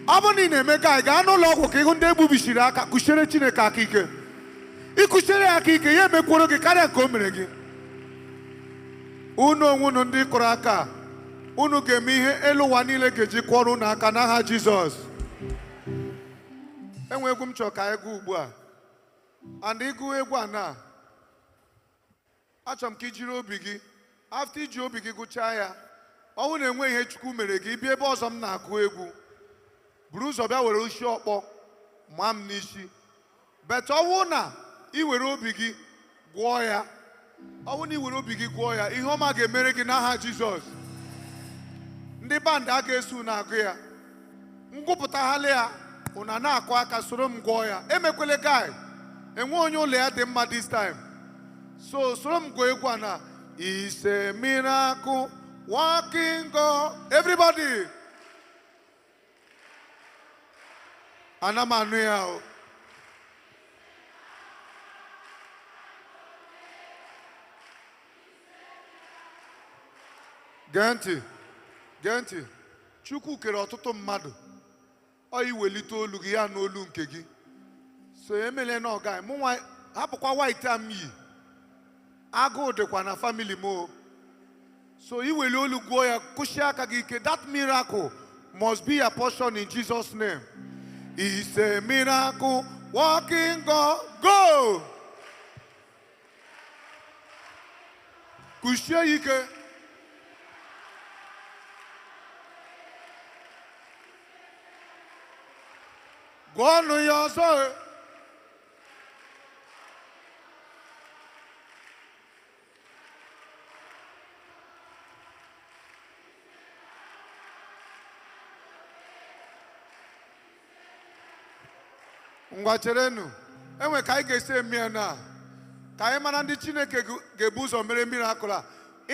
Ọ bụrụ na ị na-eme ka anyị gaa n'ụlọ ọgwụ ka ịhụ ndị egbubisiri aka, kụsiere Chineke aka ike. Ịkụsiere ya aka ike, ya emekworo gị karịa nke o mere gị. Unu onwe unu ndị kụrụ aka, unu ga-eme ihe elu ụwa niile ga-eji kwọrọ unu aka n'aha Jizọs. Enwe egwu m chọrọ ka anyị gụọ ugbu a. And ịgụ egwu a na achọrọ m ka i jiri obi gị, after iji obi gị gụchaa ya, ọ bụrụ na enwe ihe Chukwu mere gị, bịa ebe ọzọ m na-agụ egwu, buru ụzọ bịa were isi ọkpọ maa m n'isi. But ọ bụrụ na ị were obi gị gụọ ya, ọ bụrụ na ị were obi gị gụọ ya, ihe ọma ga-emere gị n'aha Jizọs. Ndị band a ga-eso unu agụ ya, ngụpụtaghalị ya, unu na-akụ aka soro m gụọ ya. Emekwele guy, enwe onye ụlọ ya dị mma this time. So soro m gụọ egwu a na It's a miracle working God. Everybody. Ana m anụ ya o. Gee ntị, gee ntị. Chukwu kere ọtụtụ mmadụ. Ọ iwelite olu gị ya n'olu nke gị. So emele na ọga mụ nwa hapụkwa white a m yi. Agụụ dịkwa na family m o. So iweli olu gụọ ya, kụsie aka gị ike. That miracle must be your portion in Jesus' name. It's a miracle working God. Go! Kụsie ya ike. Gụọnụ ya ọzọ. Ngwa cherenụ, enwe ka anyị ga-esi eme ya na ka anyị mara ndị Chineke ga-ebu ụzọ mere miracle a.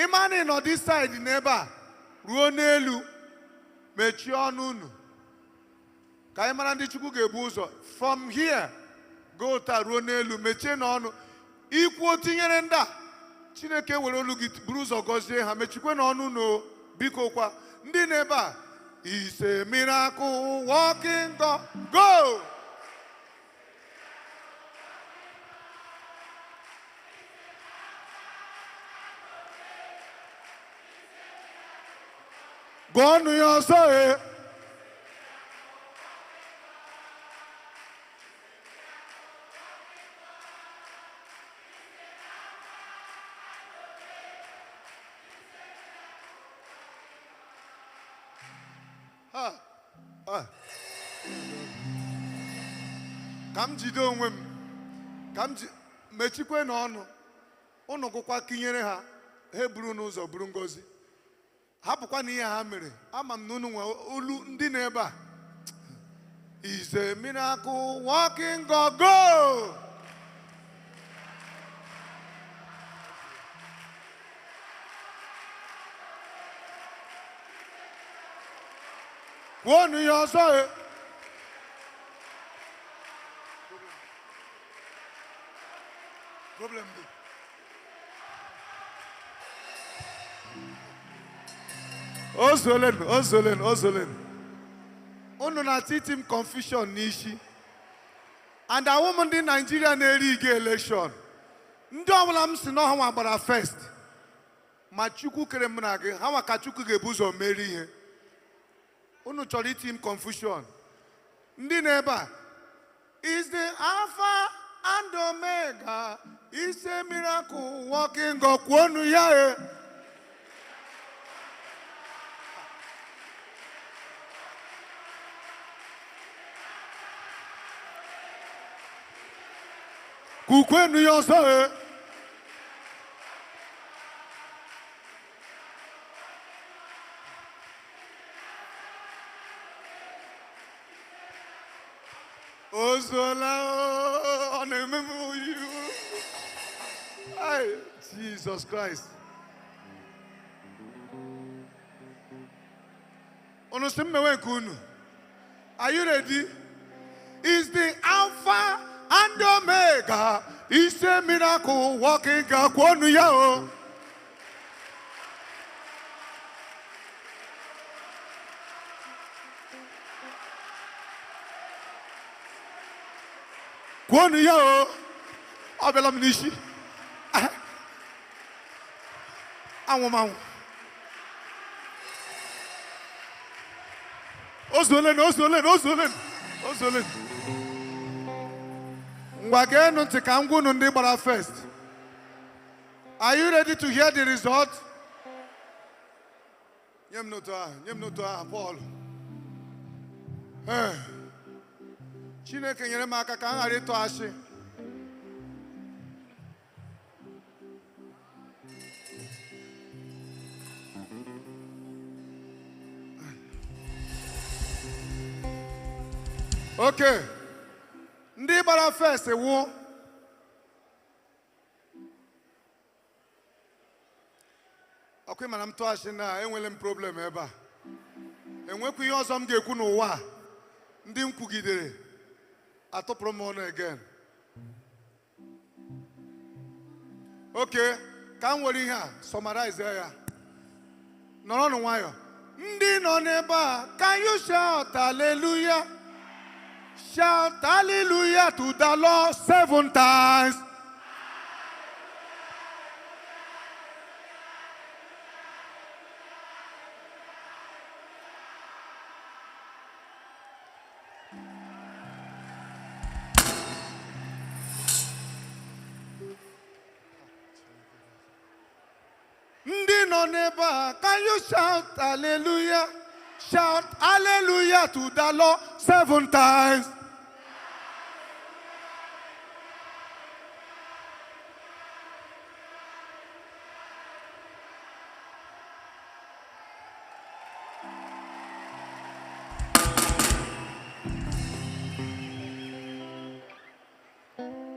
Ịma na ị nọ this side n'ebe a ruo n'elu, mechie ọnụ unu ka anyị mara ndị Chukwu ga-ebu ụzọ. From here go taa ruo n'elu, mechie n'ọnụ. Ikwuo tinyere ndị a, Chineke were olu gị buru ụzọ gọzie ha. Mechikwe n'ọnụ unu, biko kwa ndị n'ebe a. It's a miracle working God. Go! Gụọnụ ya ọzọ e. Ha, ha. Ka m jide onwe m, ka m mechikwe n'ọnụ unu, gụkwa kinyere ha, ha eburu n'ụzọ buru ngọzi. Hapụkwa na ihe ha mere. Ama m na unu nwe olu ndị n'ebe a. It's a miracle working God. Go! Kwuonụ ya ọzọ e. Problem dị. Ozolen, ozolen, ozolen. Unu na-atiti m confusion n'isi. And awụ m ndị Naijiria na-eri ige election. Ndị ọbụla m si na ọha nwa gbara first. Ma Chukwu kere m na gị, ha nwa ka Chukwu ga-ebu ụzọ meri ihe. Unu chọrọ iti m confusion. Ndị na-ebe a, is the Alpha and Omega, is a miracle working God. Kwuonu ya e. Kwukwenu ya ọzọ e. Ozuola, ọ na-eme m oyi. Ai, Jesus Christ. Unu sị m mewe nke unu. Are you ready? Is the Alpha and Omega. Is a miracle working God. Kwonu ya o. Kwonu ya o. Ọ bịala m n'isi. Anwụ m anwụ. Ozuolen, ozuolen, ozuolen, ozuolen. Ngwa geenụ ntị ka m gwa unu ndị gbara first. Are you ready to hear the result? Nye m n'otu ahụ, nye m n'otu ahụ, Paul. Ee. Chineke nyere m aka ka m ghara ịtụ asị. Okay. Ndị gbara first wụ ọkwa ịma na m tụọ asị na enwele m problem ebe a. Enwekwa ihe ọzọ m ga-ekwu n'ụwa a ndị m kwugidere atụpụrụ m ọnụ again. Okay, ka m were ihe a summarize ya. Nọrọnụ nwayọ. Ndị nọ n'ebe a, can you shout hallelujah? Shout hallelujah to the Lord seven times. Ndị nọ n'ebe a, can you shout hallelujah? Shout hallelujah to the Lord seven times.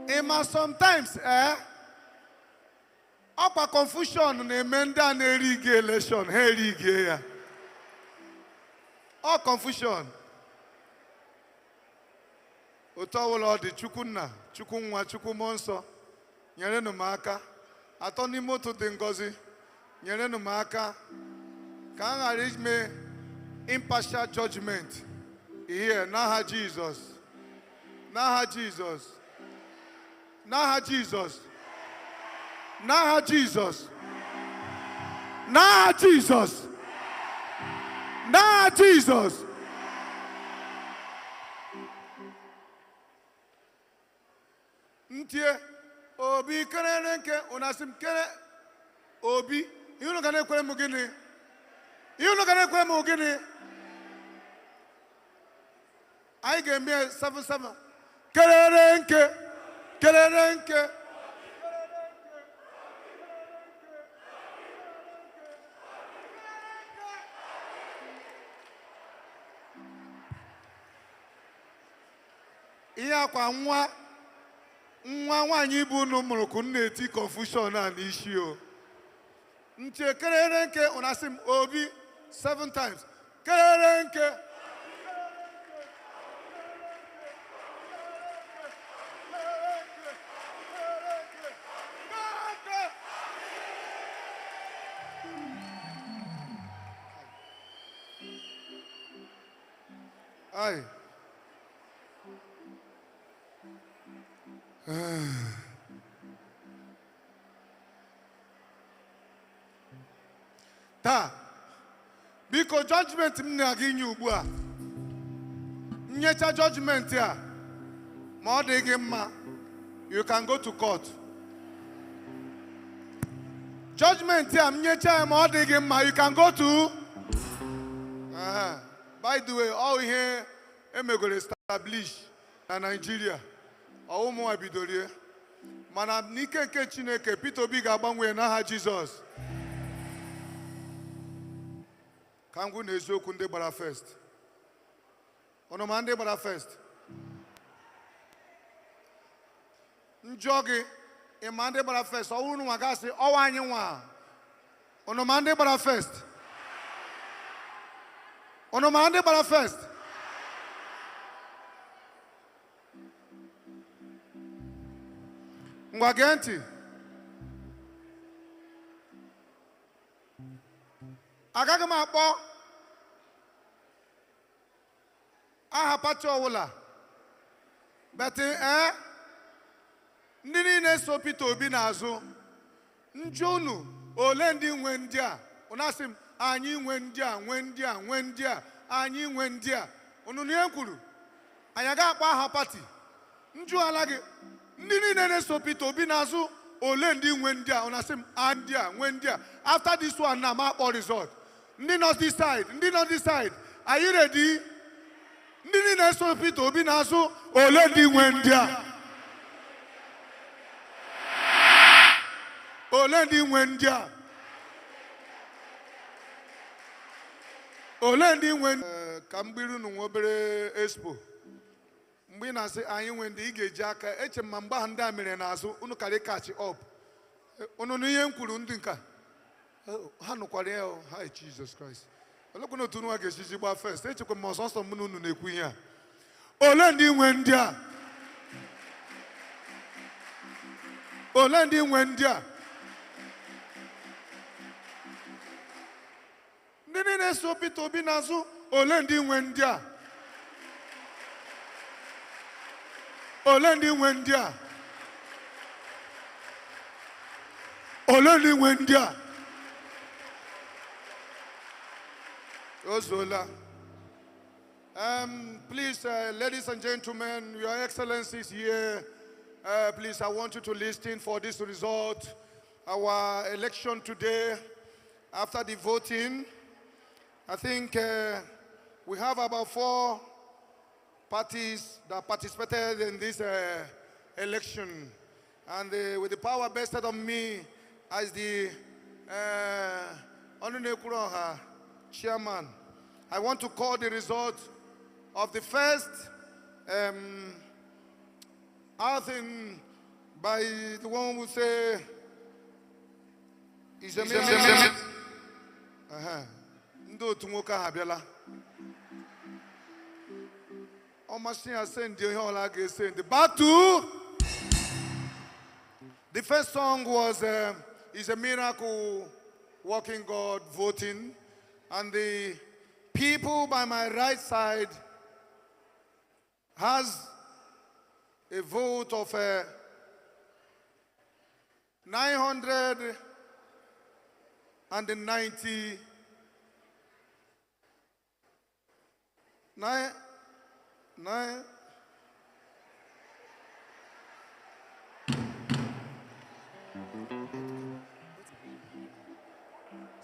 Ịma sometimes, eh? Ọkwa confusion na-eme ndị a na-erige election, ha erigie ya. Ọ confusion. Otu ọbụla ọ dị, Chukwu nna, Chukwu nwa, Chukwu mmụọ nsọ, nyerenụ m aka. Atọ n'ime otu dị ngọzi, nyerenụ m aka ka m ghara ime impartial judgment here n'aha Jizọs. N'aha Jizọs. N'aha Jizọs. N'aha Jizọs. N'aha Jizọs. N'aha Jizọs. Ntie Obi kerere nke unu asị m kere Obi, ihe unu ga na-ekwere m gịnị? Ihe unu ga na-ekwere m gịnị? Anyị ga-eme 7-7. Kerere nke, kerere nke. Ihe akwa nwa nwa nwaanyị bụ unu mụrụ ka unu na-eti confusion a n'isi o. Nche kerere nke unu asị m Obi seven times. Kerere nke. Ai. Taa, biko judgment m na-aga inye ugbu a, nyecha judgment a, ma ọ dị gị mma, you can go to court. Judgment a m nyecha ya ma ọ dị gị mma, you can go to. By the way, all ihe emegoro establish na Nigeria, ọwụmụnwa bidorie, mana n'ike nke Chineke, Peter Obi ga-agbanwe n'aha Jizọs. Ka m gwu na eziokwu ndị gbara first. Ọnụma ndị gbara first. Njọ gị, ịma ndị gbara first, ọ bụrụ nwa gasị, ọwa anyị nwa. Ọnụma ndị gbara first. Ọnụma ndị gbara first. Ngwa, gee ntị. Agaghị m akpọ aha party ọbụla, but ee, ndị niile so Peter Obi n'azụ, njụ unu, ole ndị nwe ndị a? Unu asị m, anyị nwe ndị a, nwe ndị a, nwe ndị a, anyị nwe ndị a. Unu na ihe m kwuru, anyị agaghị akpọ aha party. Njụala gị, ndị niile na-eso Peter Obi n'azụ, ole ndị nwe ndị a? Unu asị m, a ndị a nwe ndị a. After this one na m akpọ result. Ndị nọ this side, ndị nọ this side, are you ready? Ndị niile na-eso Peter Obi n'azụ, ole ndị nwe ndị a? Ole ndị nwe ndị a? Ole ndị nwe? Ee, ka m gbiri unu nwa obere expo. Mgbe ị na-asị anyị nwe ndị, ị ga-eji aka eche m ma mgbe ahụ ndị a mere n'azụ unu karị catch up. Unu nụ ihe m kwuru? Ndị nka ha nụkwara ya o. Hi, Jesus Christ! Olekwana otu unu a ga-esiji gbaa first? Echekwa m ọsọsọ mụ na unu na-ekwu ihe a. Ole ndị nwe ndị a? Ole ndị nwe ndị a? Ndị niile so Peter Obi n'azụ, ole ndị nwe ndị a? Ole ndị nwe ndị a? Ole ndị nwe ndị a? O zuola. Please, ladies and gentlemen, Your Excellencies here, please, I want you to listen for this result. Our election today, after the voting, I think we have about four parties that participated in this election. And with the power vested on me as the Onunekwuruoha chairman, I want to call the result of the first outing by the one who say is a miracle. Ndị otu nwoke ahụ abịala. Ọ masị ya, send ihe ọla ga-esend back to the first song was "Is a Miracle Working God" voting, and the people by my right side has a vote of 990 nine nine.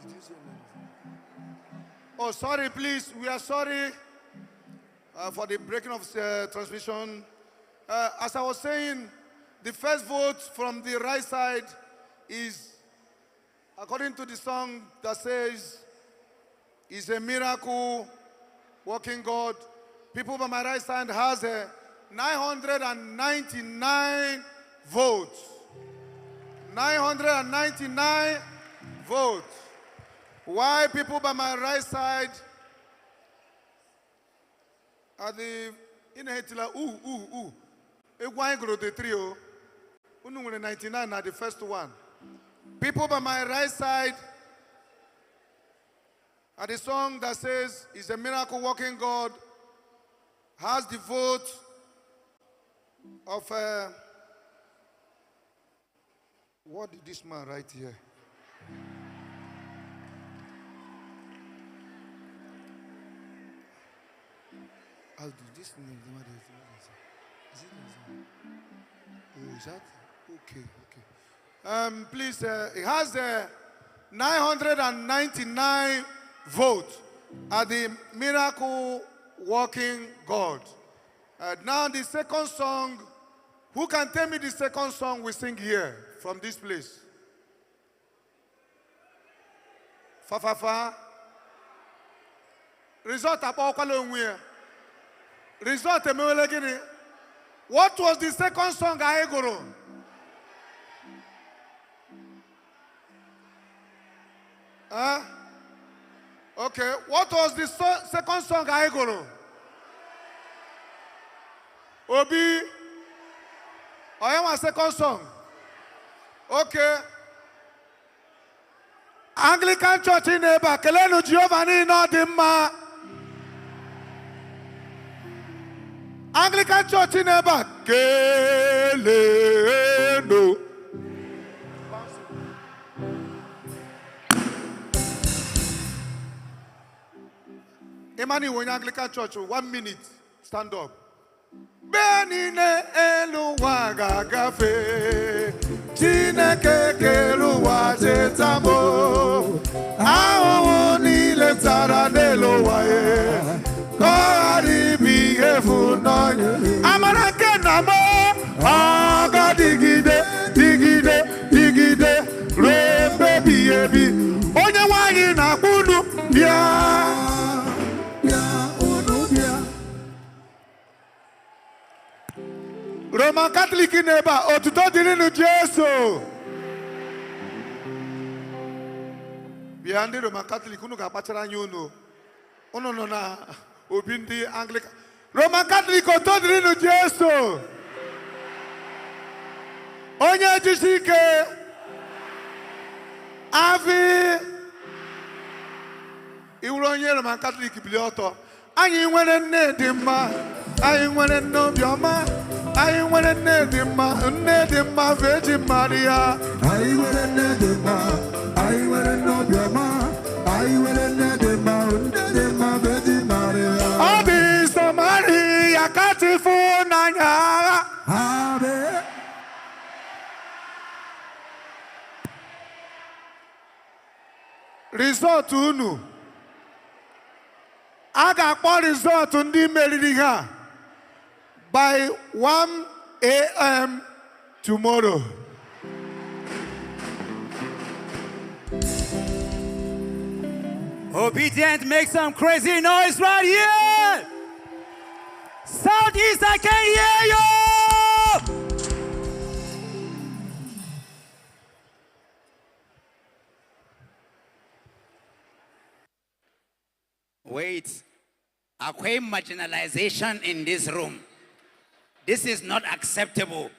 Did you say nine? Oh, sorry, please. We are sorry for the breaking of transmission. As I was saying, the first vote from the right side is according to the song that says, "Is a miracle working God." People by my right side has a 999 votes. 999 votes. Why people by my right side are the inhetila ooh ooh ooh. Egwu anyị gụrụ the three o. Unu nwere 99 na the first one. People by my right side are the song that says "Is a miracle working God" has the vote of what did this man write here? How did this name? Is it? Oh, is that? Okay. Please, it has 999 votes at the miracle working God. Now the second song, who can tell me the second song we sing here from this place? Fa fa fa. Result akpọkwala onwe ya. Result emewele gịnị? What was the second song anyị gụrụ? Huh? Okay, what was the second song anyị gụrụ? Obi. Onye nwa second song? Okay. Anglican Church nọ ebe a, kelenu Jehova niile ọ dị mma. Anglican Church nọ ebe a, kelenu. Ịma na iwe onye Anglican Church, one minute, stand up. Mgbe niile elu ụwa ga-agafe, Chineke kere ụwa cheta m. Ahụhụ niile tara n'elu ụwa e, ka ọ ghara ịbụ ihe efu n'ọnya. Amara nke nna m ọ ga-adịgide, dịgide, dịgide ruo mgbe ebighị ebi. Onye nwanyị na-akpọ unu bịa. Bịa, unu bịa. Roman Catholic nọ ebe a, otuto dịrịnụ Jesu. Bịa, ndị Roman Catholic, unu ga-akpachara anya unu. Unu nọ na obi ndị Anglican. Roman Catholic, otuto dịrịnụ Jesu. Onye jisi ike. Avi. Iwuru onye Roman Catholic, bilie ọtọ. Anyị nwere nne dị mma. Anyị nwere nne obiọma. Anyị nwere nne dị mma. Nne dị mma, Virgin Maria. Anyị nwere nne dị mma, anyị nwere nne obiọma, anyị nwere nne dị mma, nne dị mma, Virgin Maria. Ọ dị nsọ Maria kacha ịfụnanya. Ave. Result unu. A ga-akpọ result ndị meriri ha by 1 a.m. tomorrow. Obidient, make some crazy noise right here. Southeast, I can hear you. Wait, akwai marginalization in this room. This is not acceptable.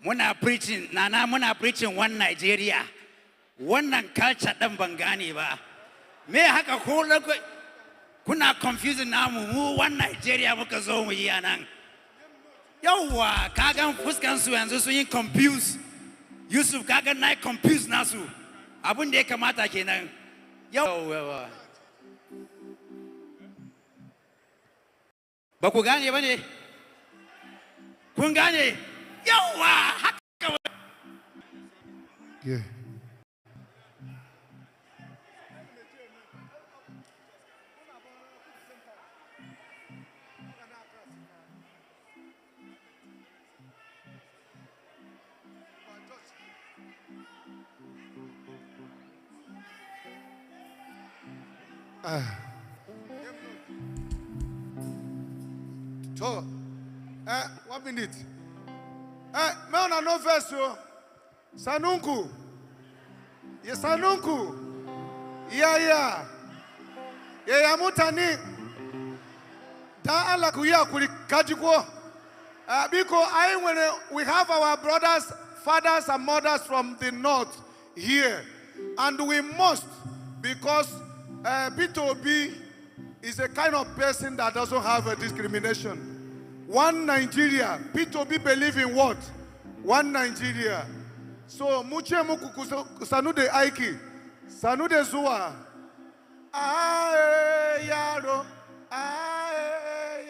Muna preaching, Nana, muna preaching one Nigeria. Wannan culture ɗin ban gane ba. Me haka ko kuna confusing namu? Mu one Nigeria muka zo mu yi anan. Yawwa, kagan fuskan su yanzu sun yi confused. Yusuf, kagan na confused nasu. Abin da ya kamata kenan. Yawwa. Ba ku gane ba ne? Kun gane? Yawwa, haka. Yeah. So, one minute. Me una no vex o. Sannunku. Ye sannunku. Yeah. Yeah, mutane. Dan Allah ku yi hakuri kaji ko. Biko anyị nwere, we have our brothers, fathers and mothers from the north here. And we must, because Peter Obi is a kind of person that doesn't have a discrimination. One Nigeria. Peter Obi believe in what? One Nigeria. So muce muku sannu da aiki, sannu da zuwa. Aye, yaro. Aye.